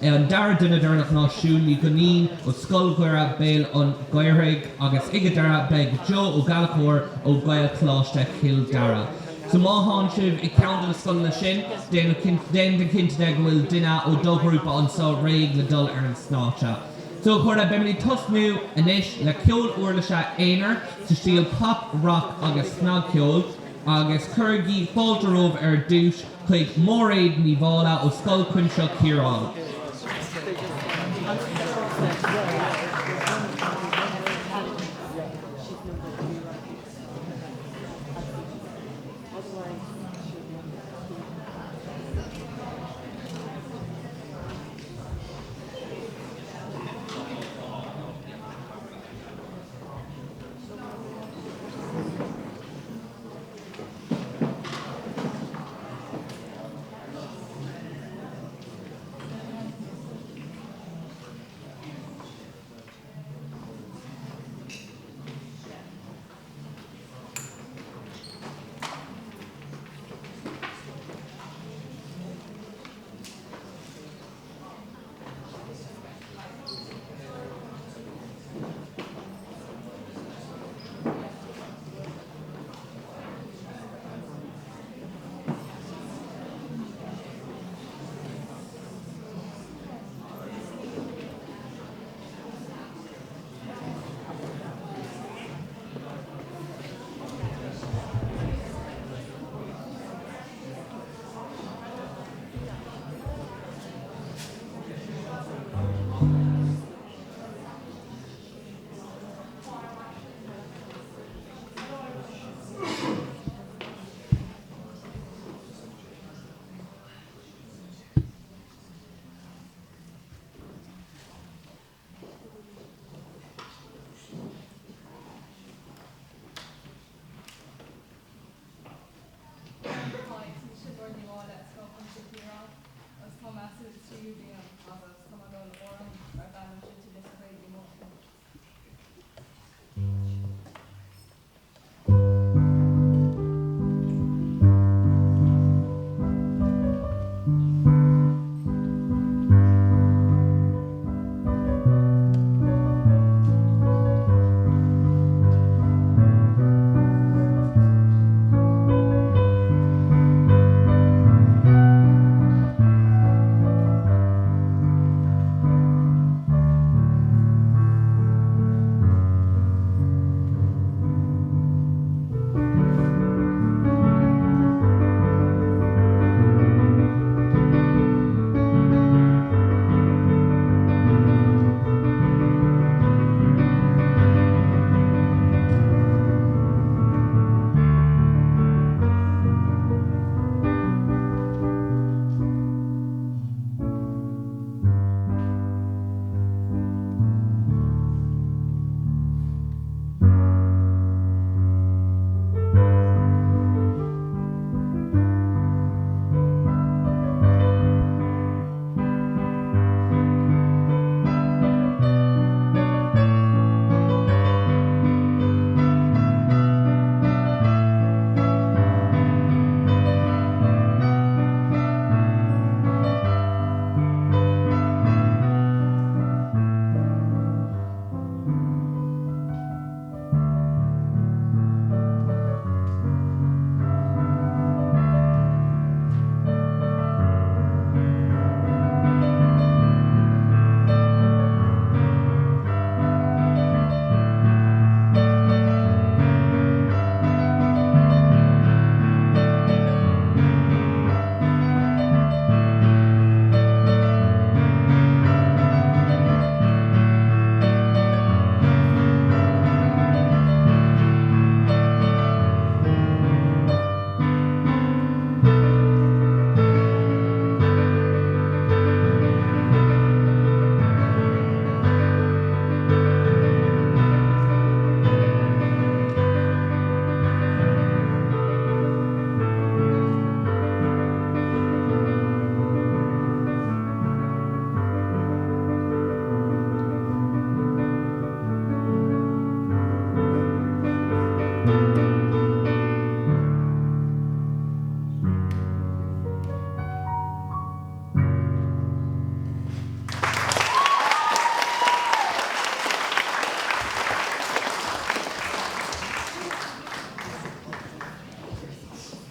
an dara duine deireanach ná Siún Ní Dhuinnín ó Scoil Mhuire Béal an Ghaorthaidh agus ag an deireadh beidh Joe Ó Gallchóir ó Ghaelcholáiste Chill Dara. So má thánn sibh i gceann de na scoileanna sin, déan déan cinnte de go bhfuil duine ó do ghrúpa anseo réidh le dul ar an stáitse. So a chairde, beimid ag tosnú anois le ceol uirlise aonair sa stíl pop, rock agus snagcheol agus cuirigí fáilte romhaibh ar dtús chuig Máiréad Ní Mháille ó Scoil Chuimsitheach Chiaráin.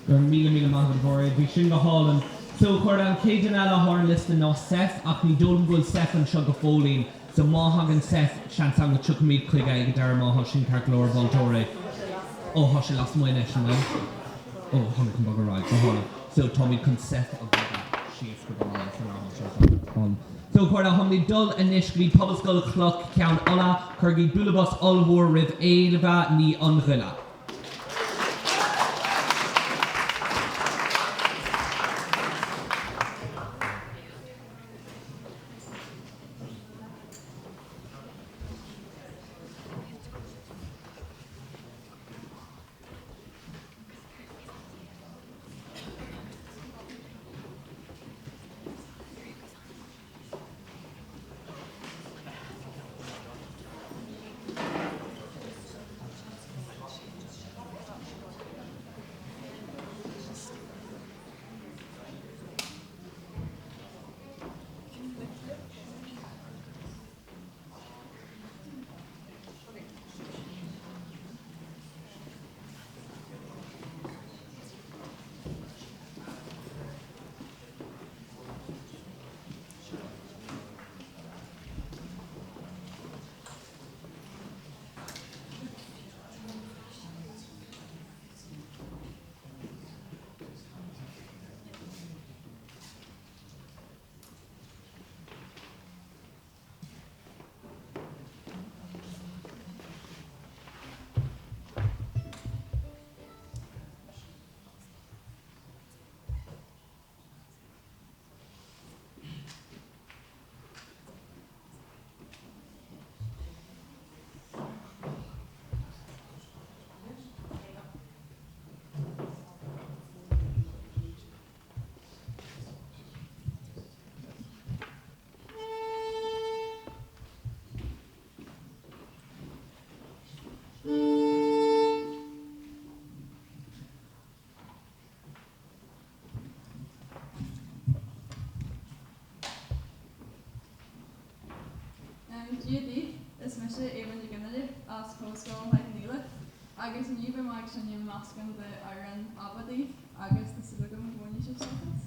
Go raibh míle míle maith agat a Mhairéad, bhí sin go hálainn. So a chairde, an chéad duine eile atá ar an liosta ná Seth, ach ní dóigh liom go bhfuil Seth anseo go fóillín, so má thagann Seth, seans ann go dtiocfaimid chuige ag an deireadh má tá sin ceart go leor, a mholtóirí. Ó, tá sé lasmuigh anois, an bhfuil? Ó, táimid chun bogadh ar aghaidh, go hálainn. So táimid chun Seth a bhogadh síos go dtí san am seo. Álainn. So a chairde, táimid ag dul anois go dtí Pobalscoil Chloich Cheann Fhaola, cuirigí bualadh bos ollmhór roimh Éabha Ní Fhionnghaile.
Dia daoibh, is mise Éabha Ní Ghionnaile as Pobalscoil Thigh Neela agus inniu beidh mé ag seinm meascán de amhráin ABBA daoibh agus tá súil agam go mbainfidh sibh sult as.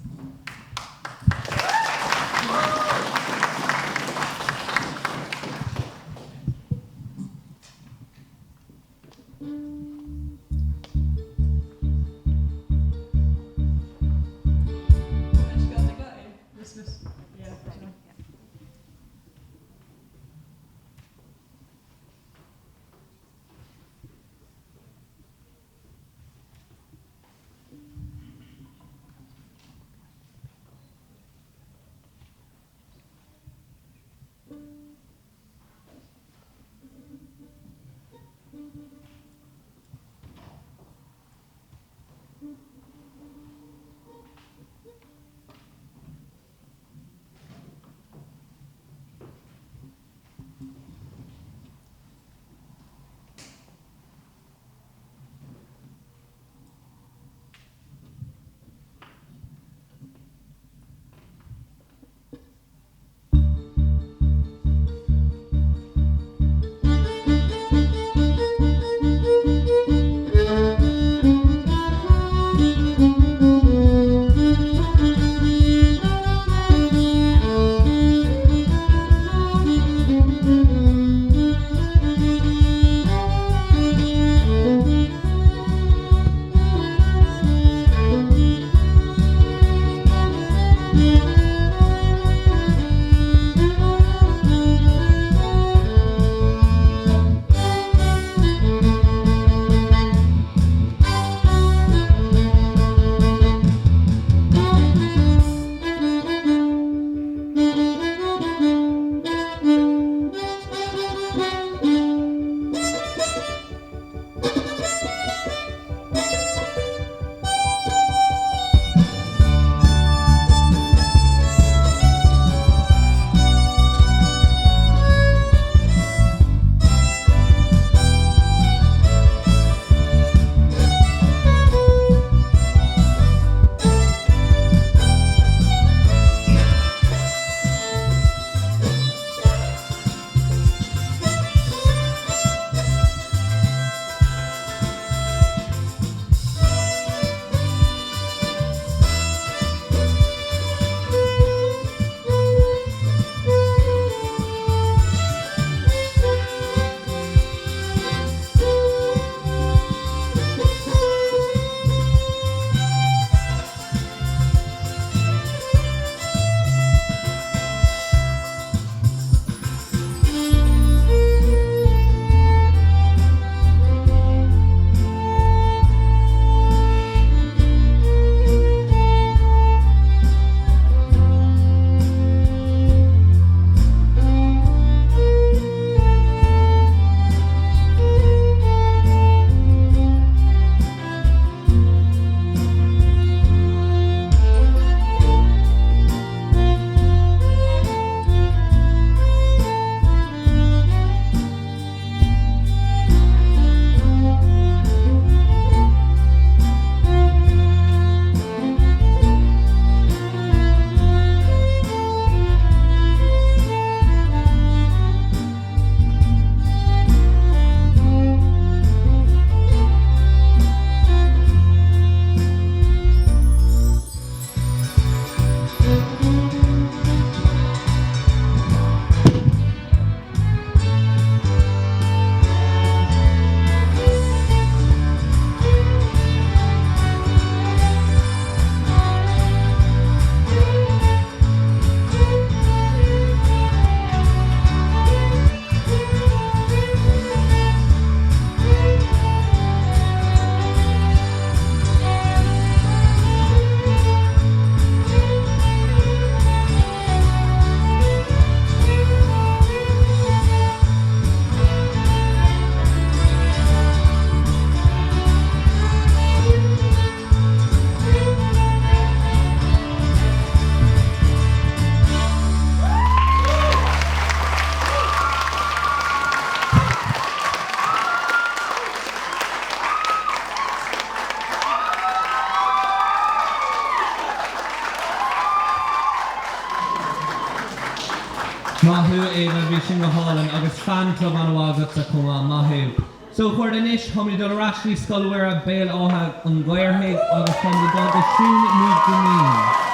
Maith thú Ava, bhí sin go hálainn agus fan club an-mhaith agatsa chomh maith, maith thú. So a chairde anois táimid ag dul ar ais go dtí Scoil Mhuire, Béal Átha an Ghaorthaidh agus táimid ag dul go Siún Ní Dhuinnín.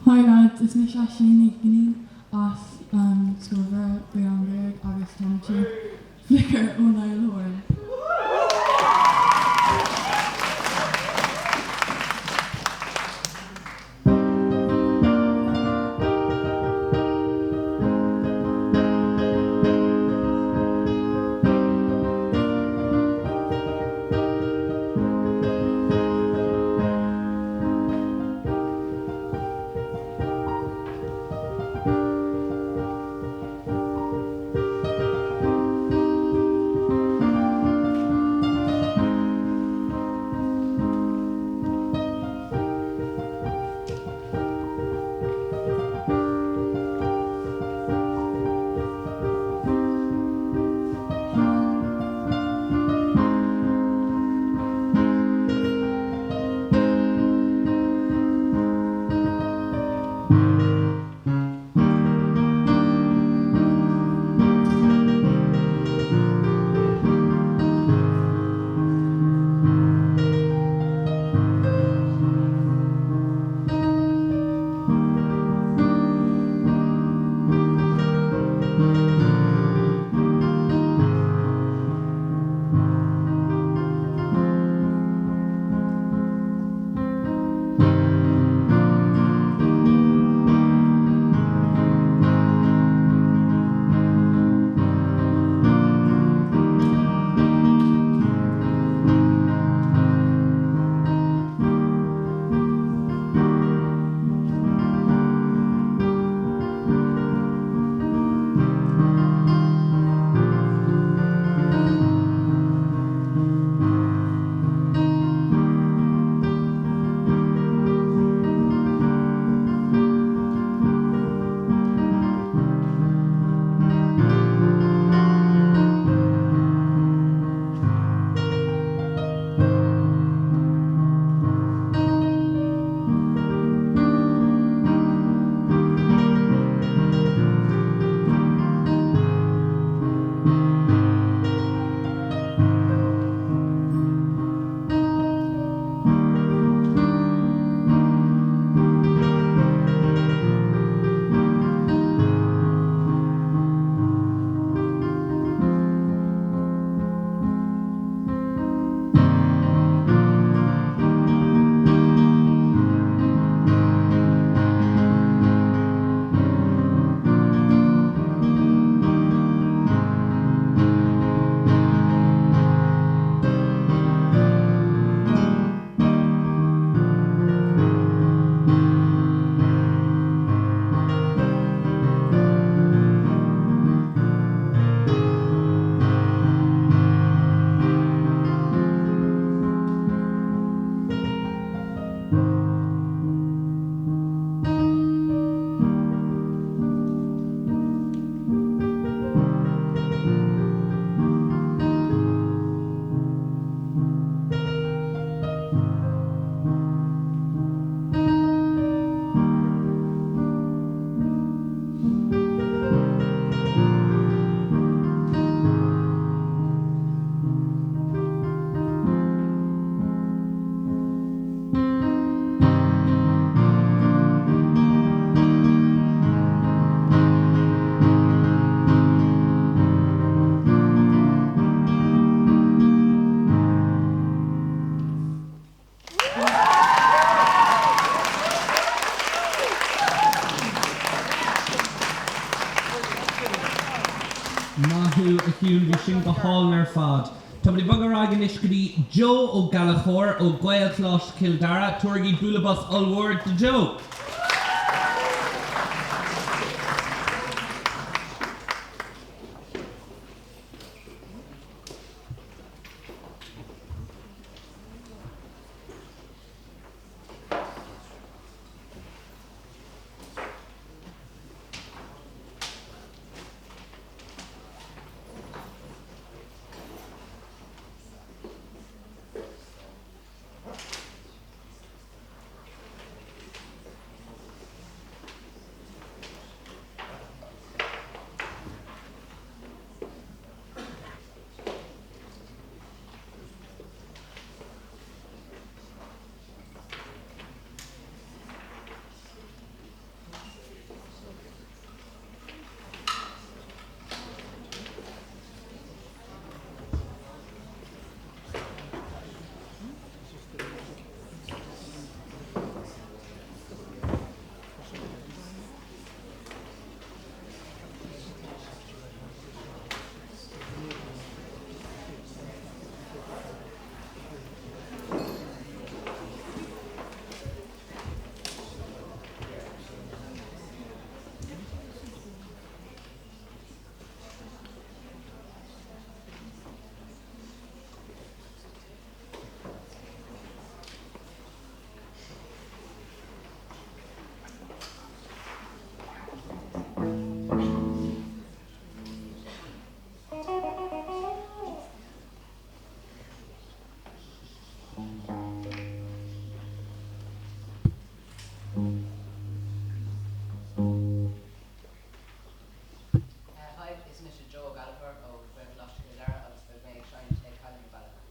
Hi lads, is mise Aisling Ní Dhuinnín as Scoil Mhuire, Béal Átha an Ghaorthaidh agus táimse Flicker ó Niall Horan.
Maith thú, a Shiún, bhí sin go hálainn ar fad. Táimid ag bogadh ar aghaidh anois go dtí Joe Ó Gallchóir ó Ghaelcholáiste Chill Dara. Tabharaigí bualadh bos ollmhór do Joe!
Hi, is mise Joe Ó Gallchóir ó Ghaelcholáiste Chill Dara agus beidh mé ag seinnt ag Cailín na Bealach.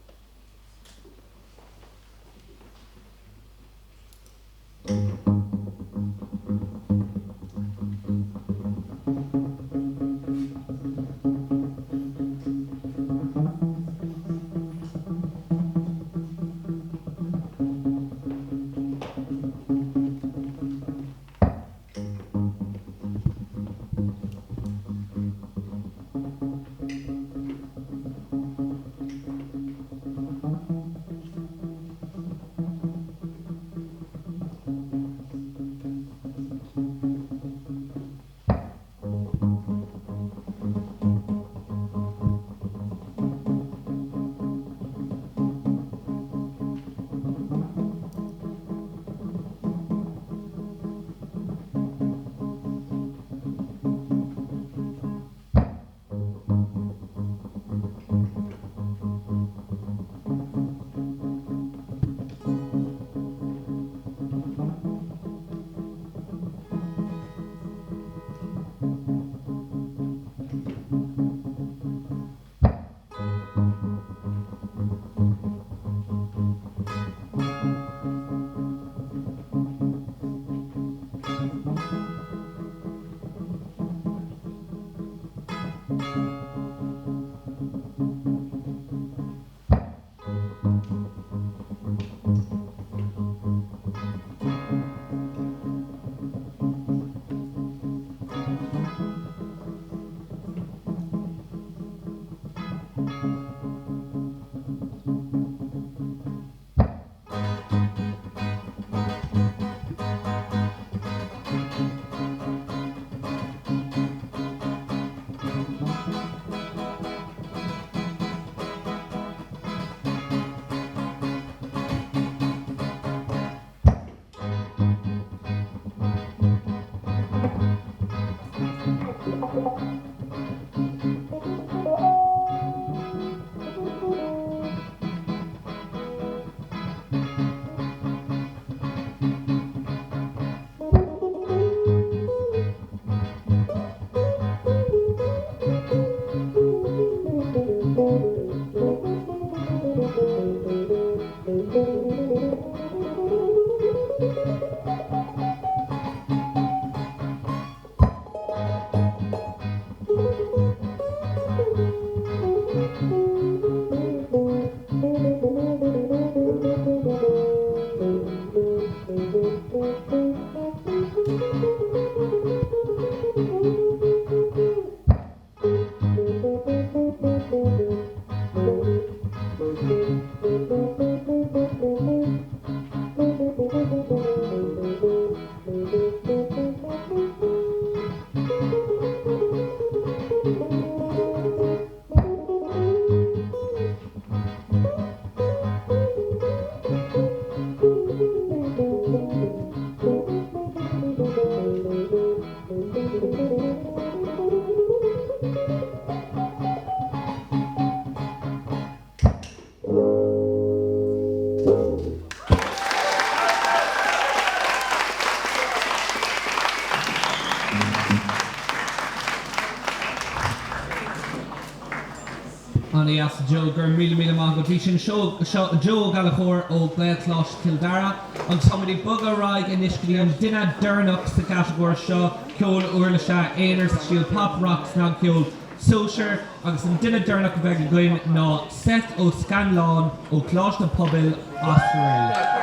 An-dheas Joe, go raibh míle míle maith agat. Bhí sin seo Joe Ó Gallchóir ó Ghaelcholáiste Chill Dara agus táimid ag bogadh ar aghaidh anois go dtí an duine deireanach sa chatagóir seo, ceol uirlise aonair sa stíl pop, rock, snagcheol, sóisir agus an duine deireanach a bheidh againn ná Seth Ó Scanláin ó Choláiste Pobail Osraí.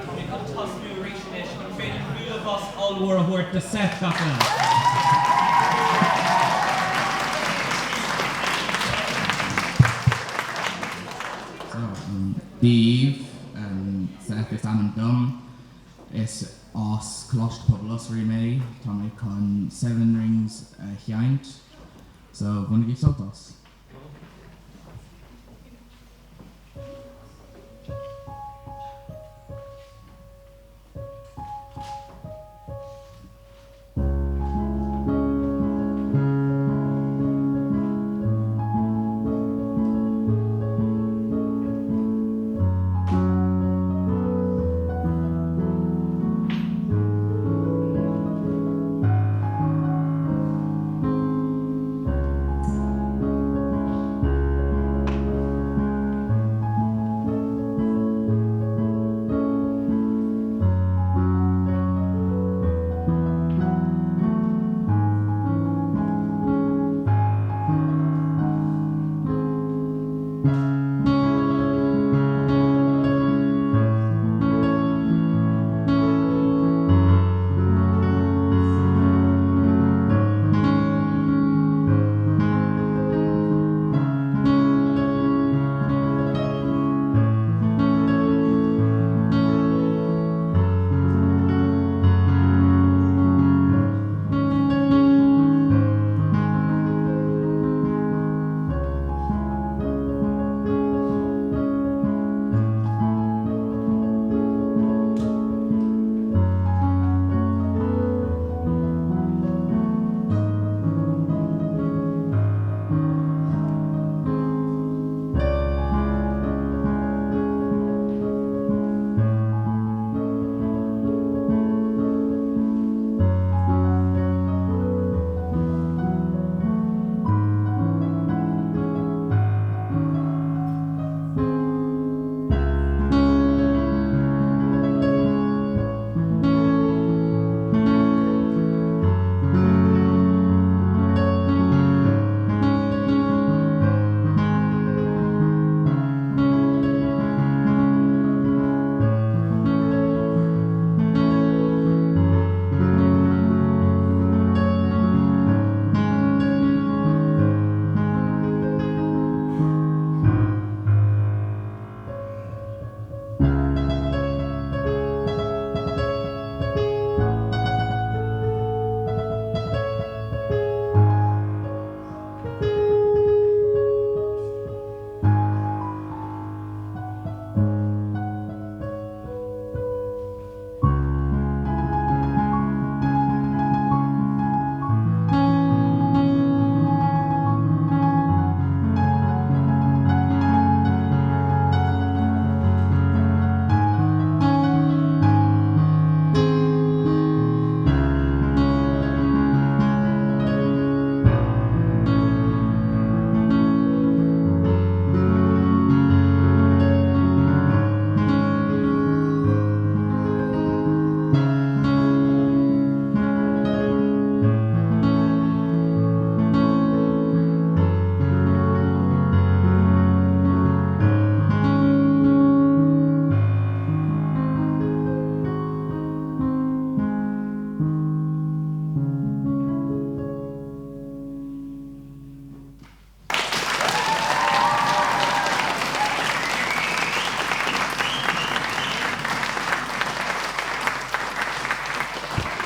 Táimid chun tosnú arís anois. An féidir bualadh bos ollmhór a thabhairt do Seth gach duine?
So, Dia daoibh, Seth is ainm dom. Is as Coláiste Pobail Osraí mé. Tá mé chun Seven Rings a sheinnt, so bainigí sult as.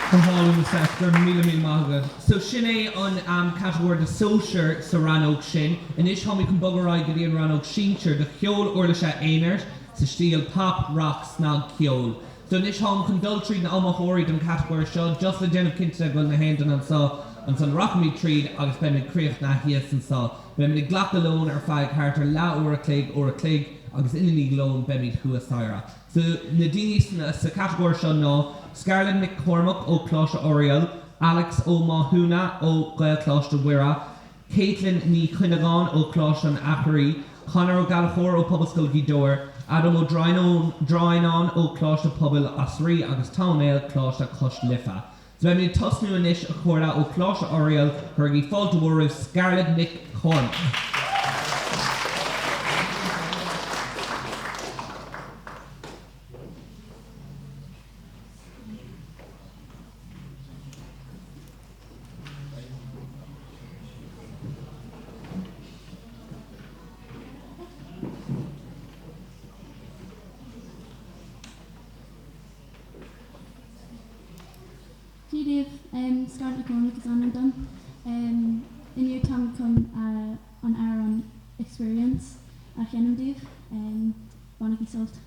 Go hálainn, a Steph, go raibh míle míle maith agat. So sin é an catagóir do sóisir sa rannóg sin. Anois táimid chun bogadh ar aghaidh go dtí an rannóg sinsir do cheol uirlise aonair sa stíl pop, rock, snagcheol. So anois táim chun dul tríd na iomaitheoirí don chatagóir seo just le déanamh cinnte de go bhfuil na haon duine anseo, ansan rachaimid tríd agus beimid críochnaithe thíos anseo. Beimid ag glacadh lóin ar feadh thart ar leath uair a chloig, uair a chloig agus ina ndiaidh lóin beimid thuas staighre. So na daoine sa chatagóir seo ná Scarlett Nic Cormaic ó Choláiste Oiriall, Alex Ó Mathúna ó Ghaelcholáiste Mhuire, Caitlin Ní Chuinneagáin ó Choláiste an Eachréidh, Conor Ó Gallchóir ó Pobalscoil Ghaoth Dobhair, Adam Ó Droighneáin ó Choláiste Pobail Osraí agus Tom Ó Néill, Coláiste Cois Life. So beimid ag tosnú anois a chairde ó Choláiste Oiriall, cuirigí fáilte mhór roimh Scarlett Nic Cormaic.
Dia daoibh, Scarlett Nic Cormaic is ainm dom. Inniu táim chun an amhrán Experience a sheinm daoibh. Bainigí sult.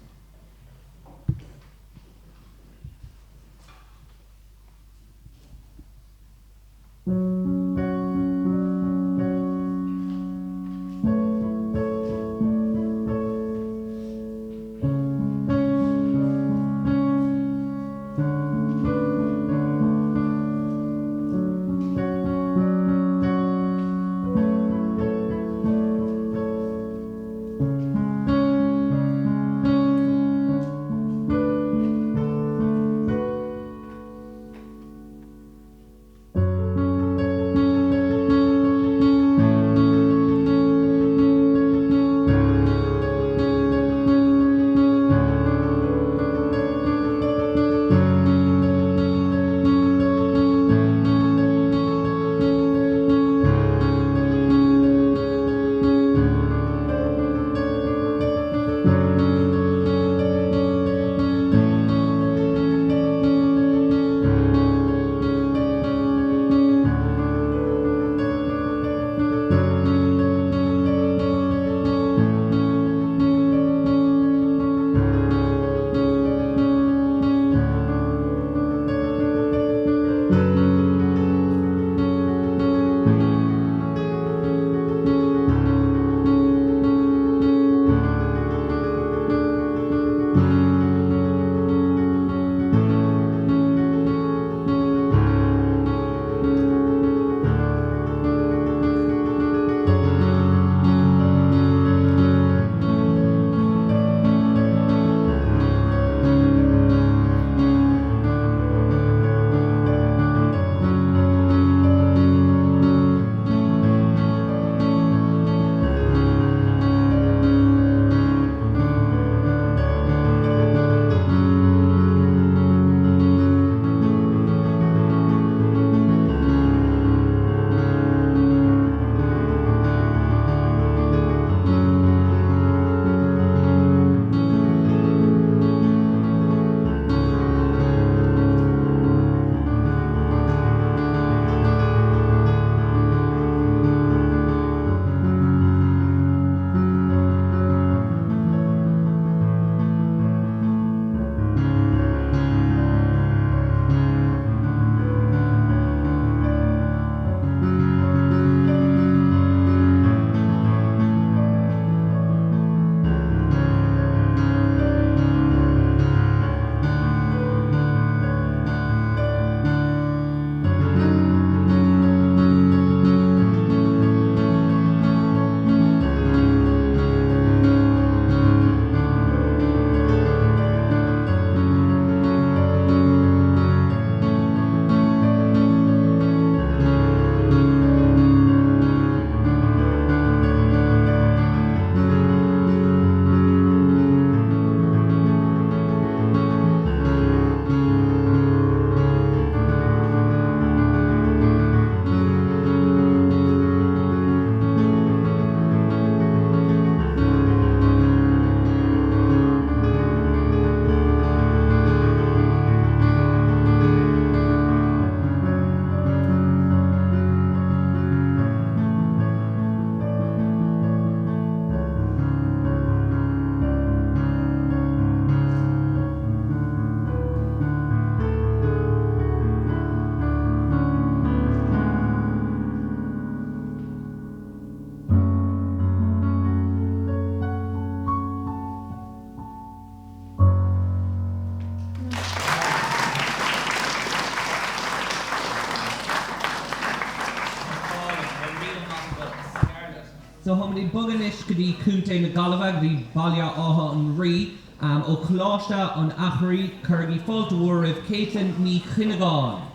So táimid ag bogadh anois go dtí Contae na Gaillimhe, go dtí Baile Átha an Rí, ó Choláiste an Eachréidh. Cuirigí fáilte mhór roimh Caitlin Ní Chuinneagáin.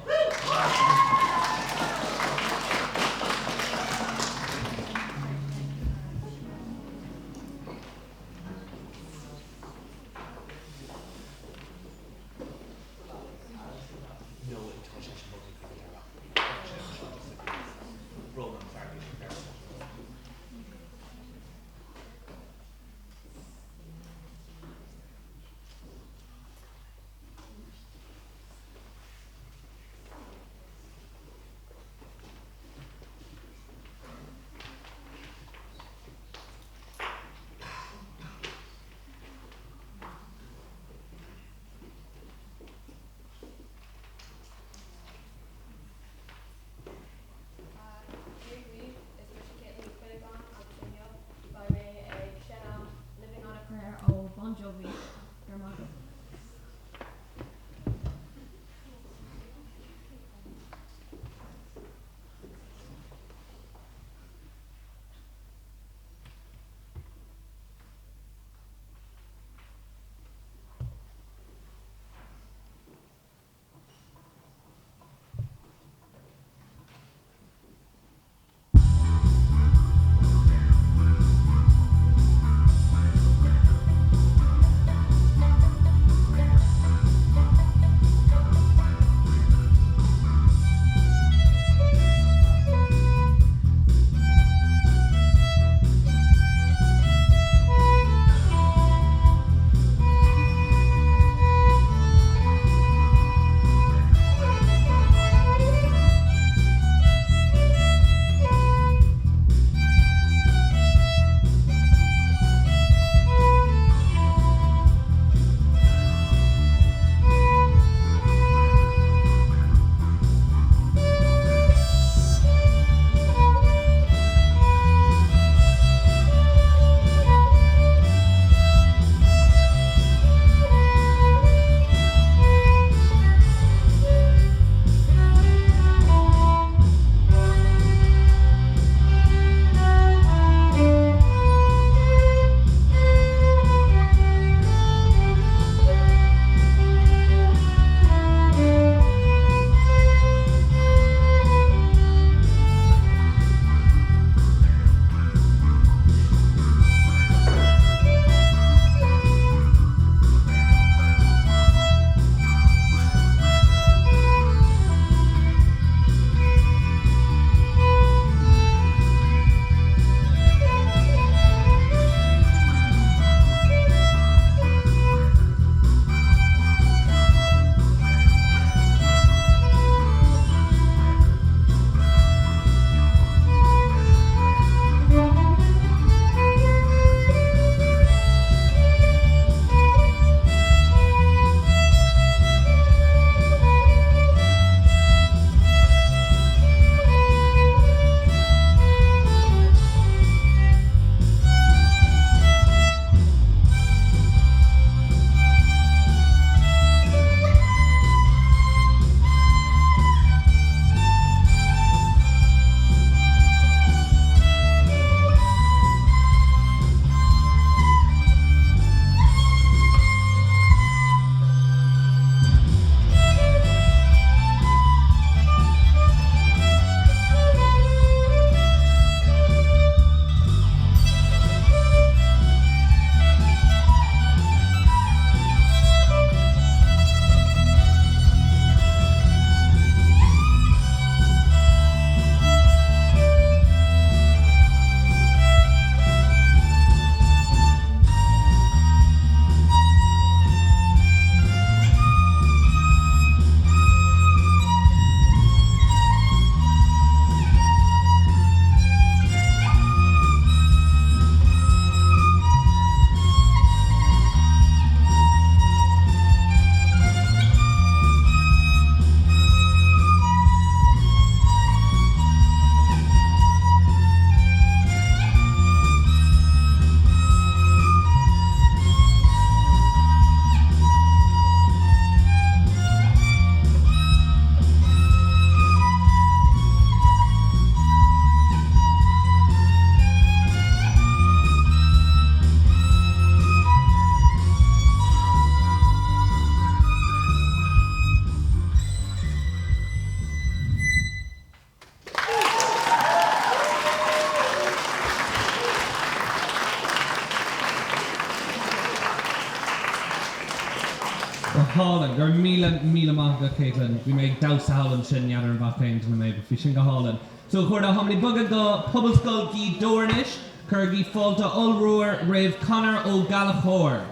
Go hálainn. Go raibh míle, míle maith agat, Caitlin. Bhí mé ag damhsa thall ansin, n'fheadar an bhfaca aon duine mé, but bhí sin go hálainn. So, a chairde, táimid ag bogadh go Pobalscoil Ghaoth Dobhair anois. Cuirigí fáilte ollmhór roimh Conor Ó Gallchóir.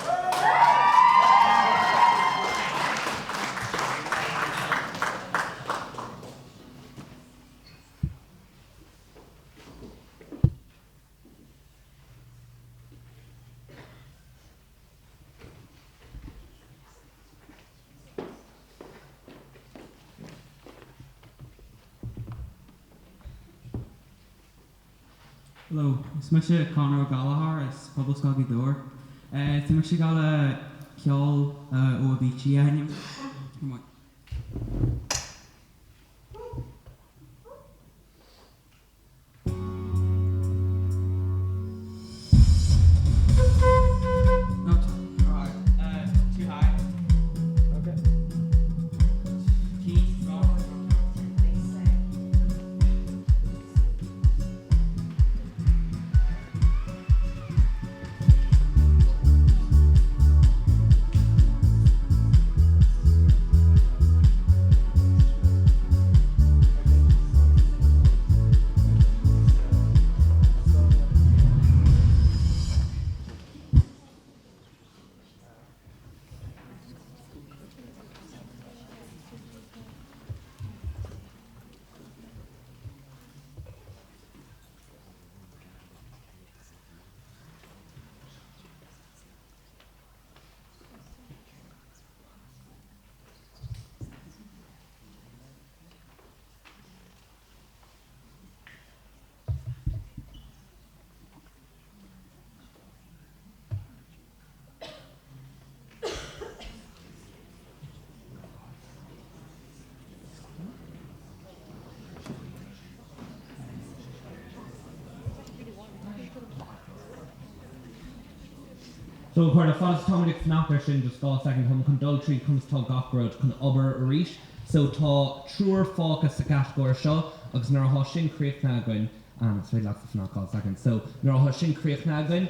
Hello, is mise Conor Ó Gallchóir as Pobalscoil Ghaoth Dobhair. Tá mise ag gabháil le ceol ó Avicii a sheinm. Come on.
So, a chairde, fad is atáimid ag fanacht ar sin just 2 soicind, táim chun dul tríd conas tá gach rud chun obair arís. So, tá triúr fágtha sa chatagóir seo agus nuair atá sin críochnaithe againn, is féidir leatsa fanacht 2 soicind. So, nuair atá sin críochnaithe againn,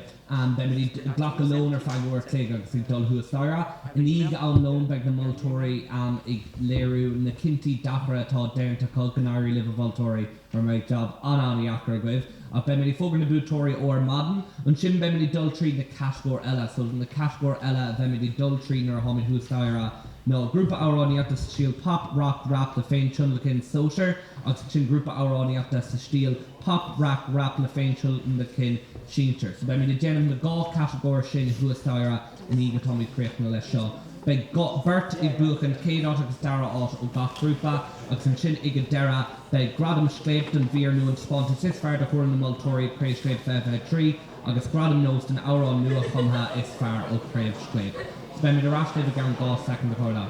beimid ag glacadh lón ar feadh uair a chloig agus ag dul thuas staighre. I ndiaidh am lóin beidh na moltóirí ag léiriú na cinntí deacra atá déanta acu. Go n-éirí libh a mholtóirí! Mar beidh jab an-an-dheacair agaibh. Ach beimid ag fógairt na buaiteoirí ó ar maidin. Ansin beimid ag dul tríd na catagóir eile. So na catagóir eile a bheimid ag dul tríd nuair a tháimid thuas staighre ná grúpa amhránaíochta sa stíl pop, rock, rap le féintionlacan sóisir agus ansin grúpa amhránaíochta sa stíl pop, rac, rap le féintionlacan sinsir. So beimid ag déanamh na dhá catagóir sin thuas staighre i ndiaidh atáimid críochnaithe leis seo. Beidh beirt ag buachan chéad áit agus dara áit ó gach grúpa agus ansin ag an deireadh beidh Gradam Scléip don mhír nó an taispeántas is fearr de thuairim na moltóirí ag Craobh Scléip 2023 agus Gradam Nós don amhrán nua-chumtha is fearr ó Chraobh Scléip. So beimid ar ais libh i gceann 2 soicind a chairde.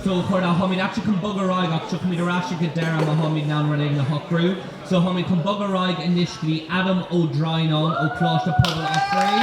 So, a chairde, táimid actually chun bogadh ar aghaidh ach tiocfaimid ar ais ag an deireadh má tháimid in ann rud éigin a shocrú. So, táimid chun bogadh ar aghaidh anois go dtí Adam Ó Droighneáin ó Choláiste Pobail Osraí.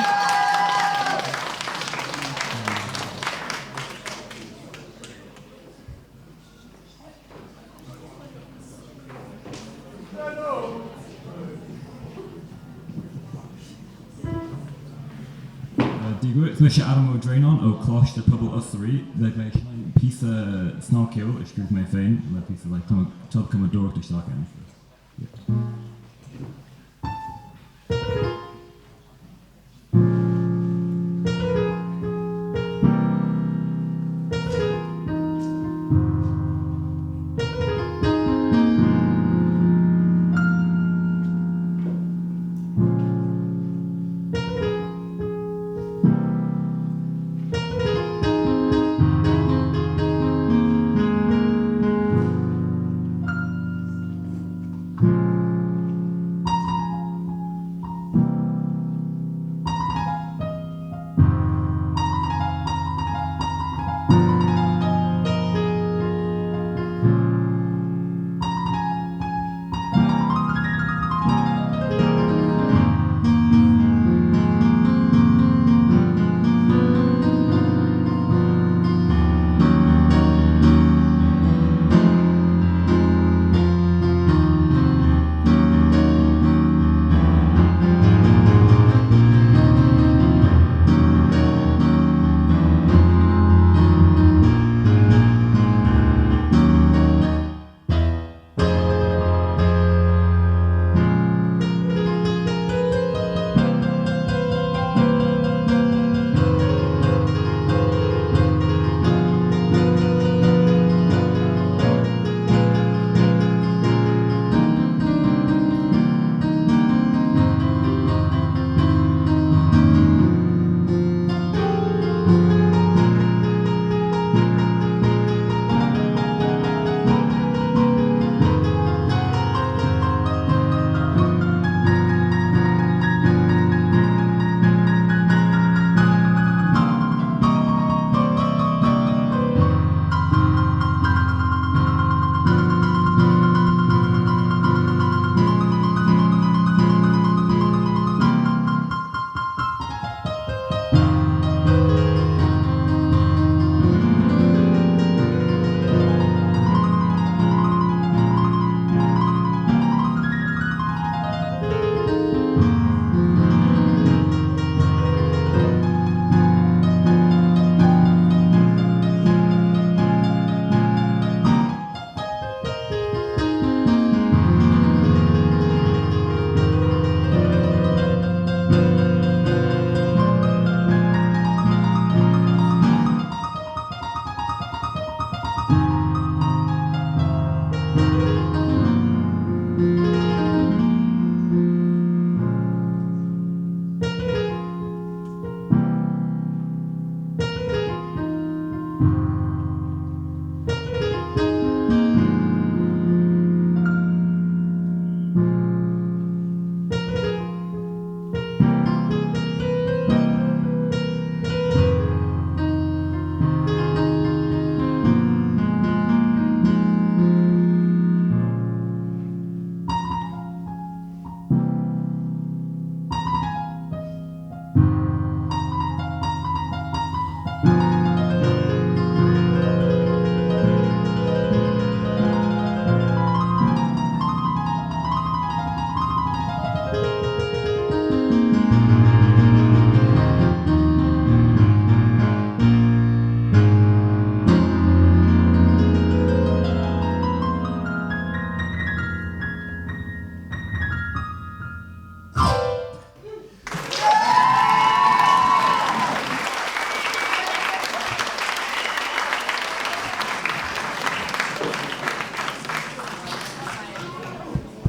Dia dhuit, is mise Adam Ó Droighneáin ó Choláiste Pobail Osraí. Beidh mé ag seinm píosa snagcheoil a scríobh mé féin le píosa like tobchumadóireacht isteach ann so yeah.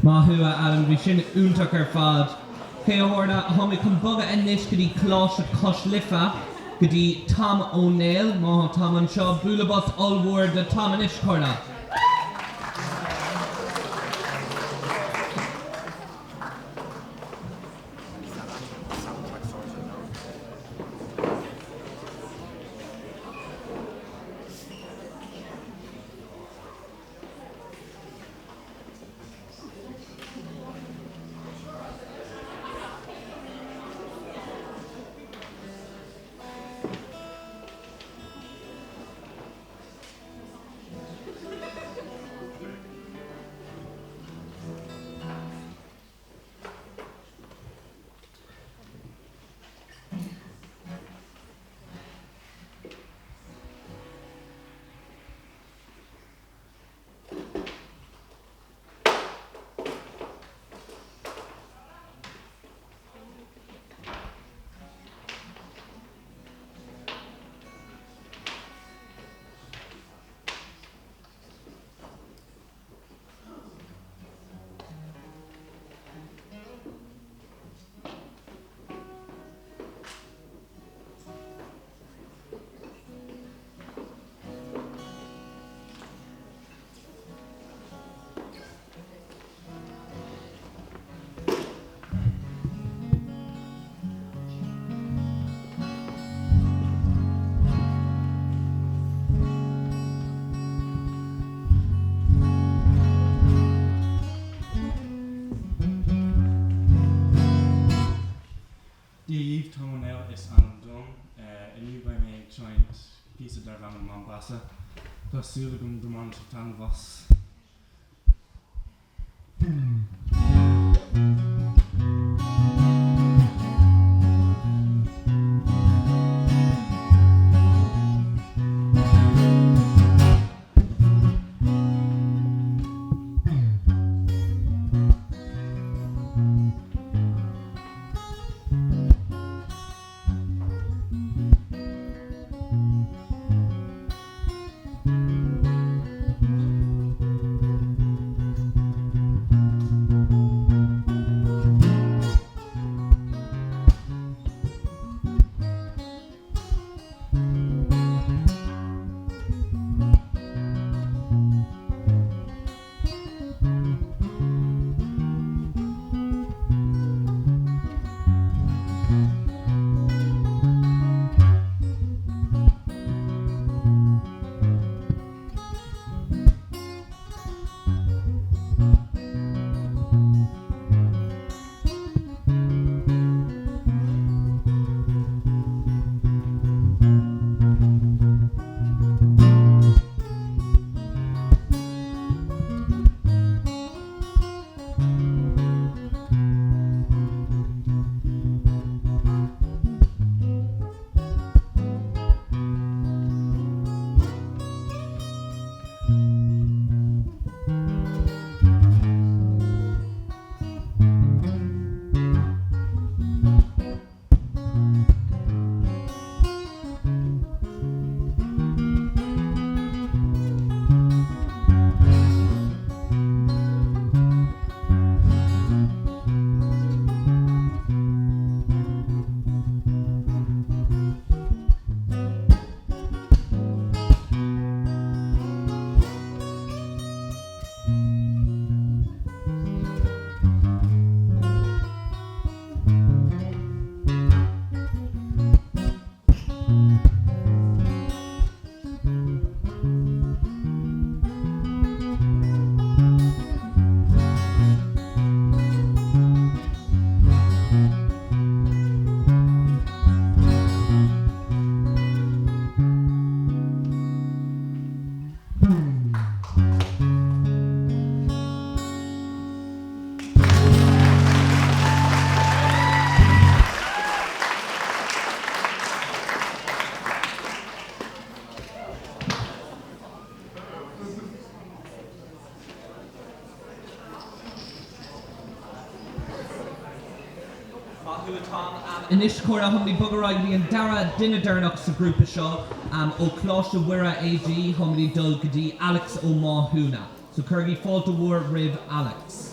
Maith thú a Adam, bhí sin iontach ar fad. Ok a chairde, táimid chun bogadh anois go dtí Coláiste Cois Life, go dtí Tom Ó Néill. Má tá Tom anseo, bualadh bos ollmhór do Tom anois, a chairde.
píosa darb ainm Mombasa. Tá súil agam go mbainfidh sibh taitneamh as.
Maith thú a Tom. Anois a chairde, táimid ag bogadh ar aghaidh go dtí an dara duine deireanach sa ghrúpa seo ó Choláiste Mhuire AG, táimid ag dul go dtí Alex Ó Mathúna. So cuirigí fáilte mhór roimh Alex.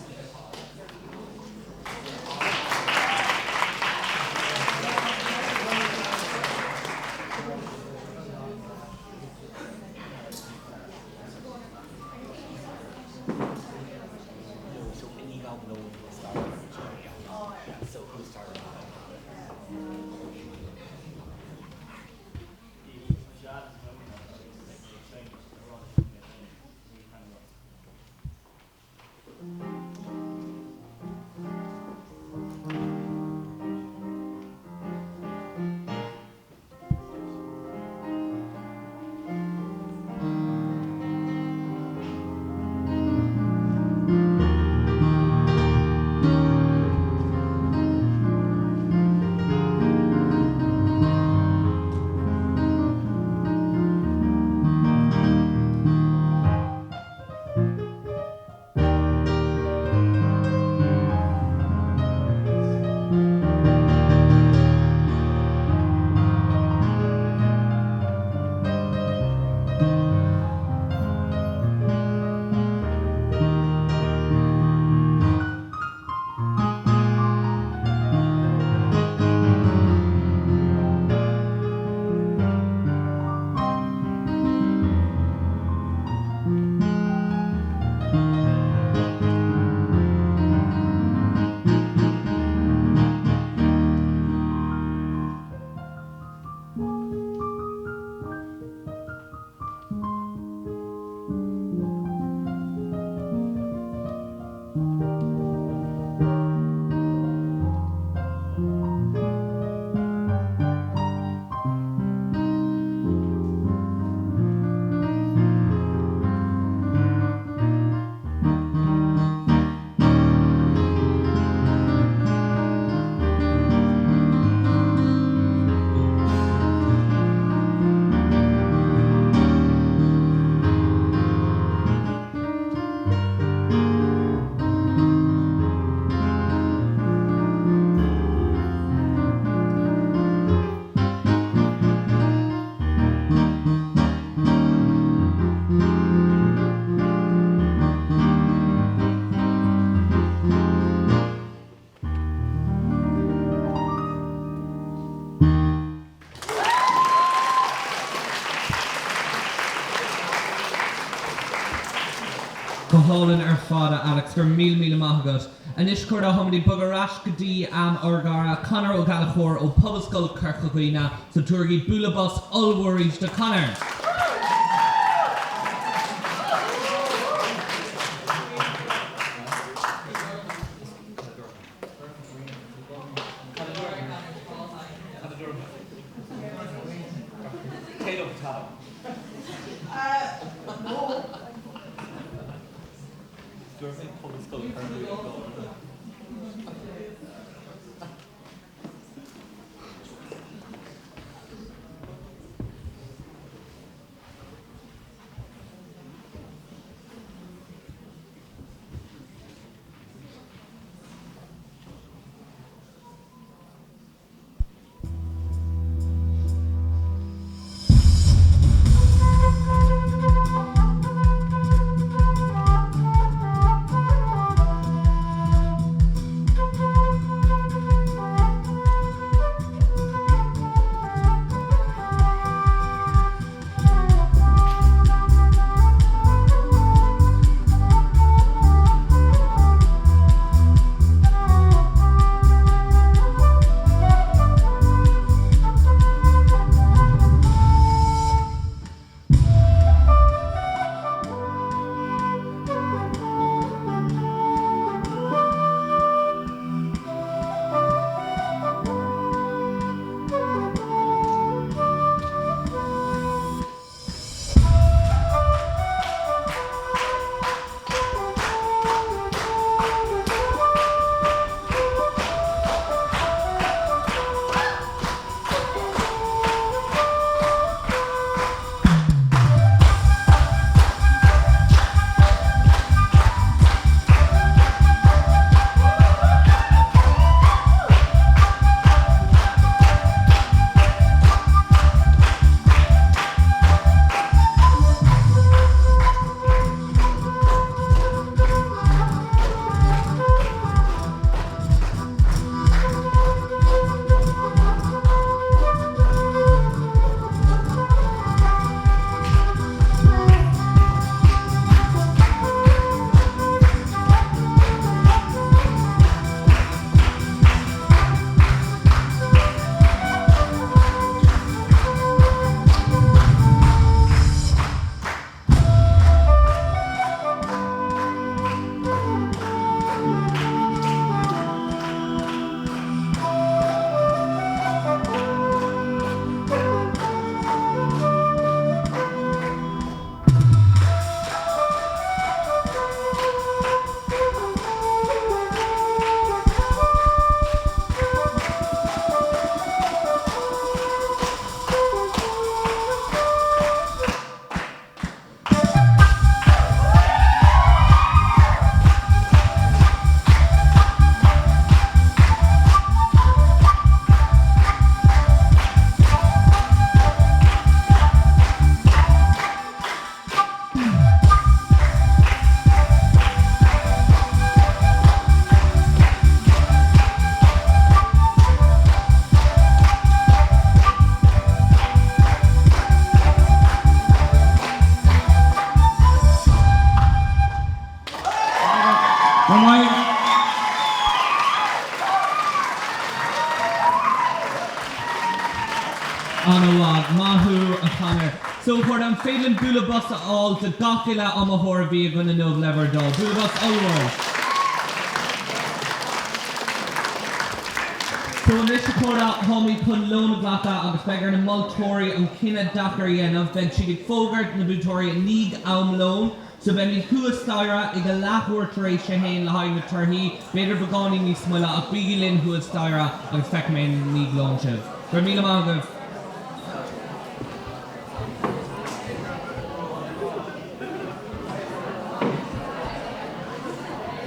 hálainn ar fad a Alex, go raibh míle míle maith agat. Anois a chairde táimid ag bogadh ar ais go dtí ár gcara Conor Ó Gallchóir ó Pobalscoil Corca Dhuibhne, so tabhairigí bualadh bos ollmhór arís do Conor! An-mhaith. Maith thú, a Chonor. So, a chairde, an féidir linn bualadh bos a fháil do gach uile iomaitheoir a bhí againn inniu, le bhur dtoil? Bualadh bos ollmhór. So, anois, a chairde, táimid chun lón a ghlacadh agus beidh ar na moltóirí an cinneadh deacair a dhéanamh. Beidh siad ag fógairt na buaiteoirí i ndiaidh am lóin. So beimid thuas staighre ag a leathuair tar éis a haon le haghaidh na torthaí, b'fhéidir beagáinín níos moille ach bígí linn thuas staighre agus feicfidh mé i ndiaidh lóin sibh. Go raibh míle maith agaibh.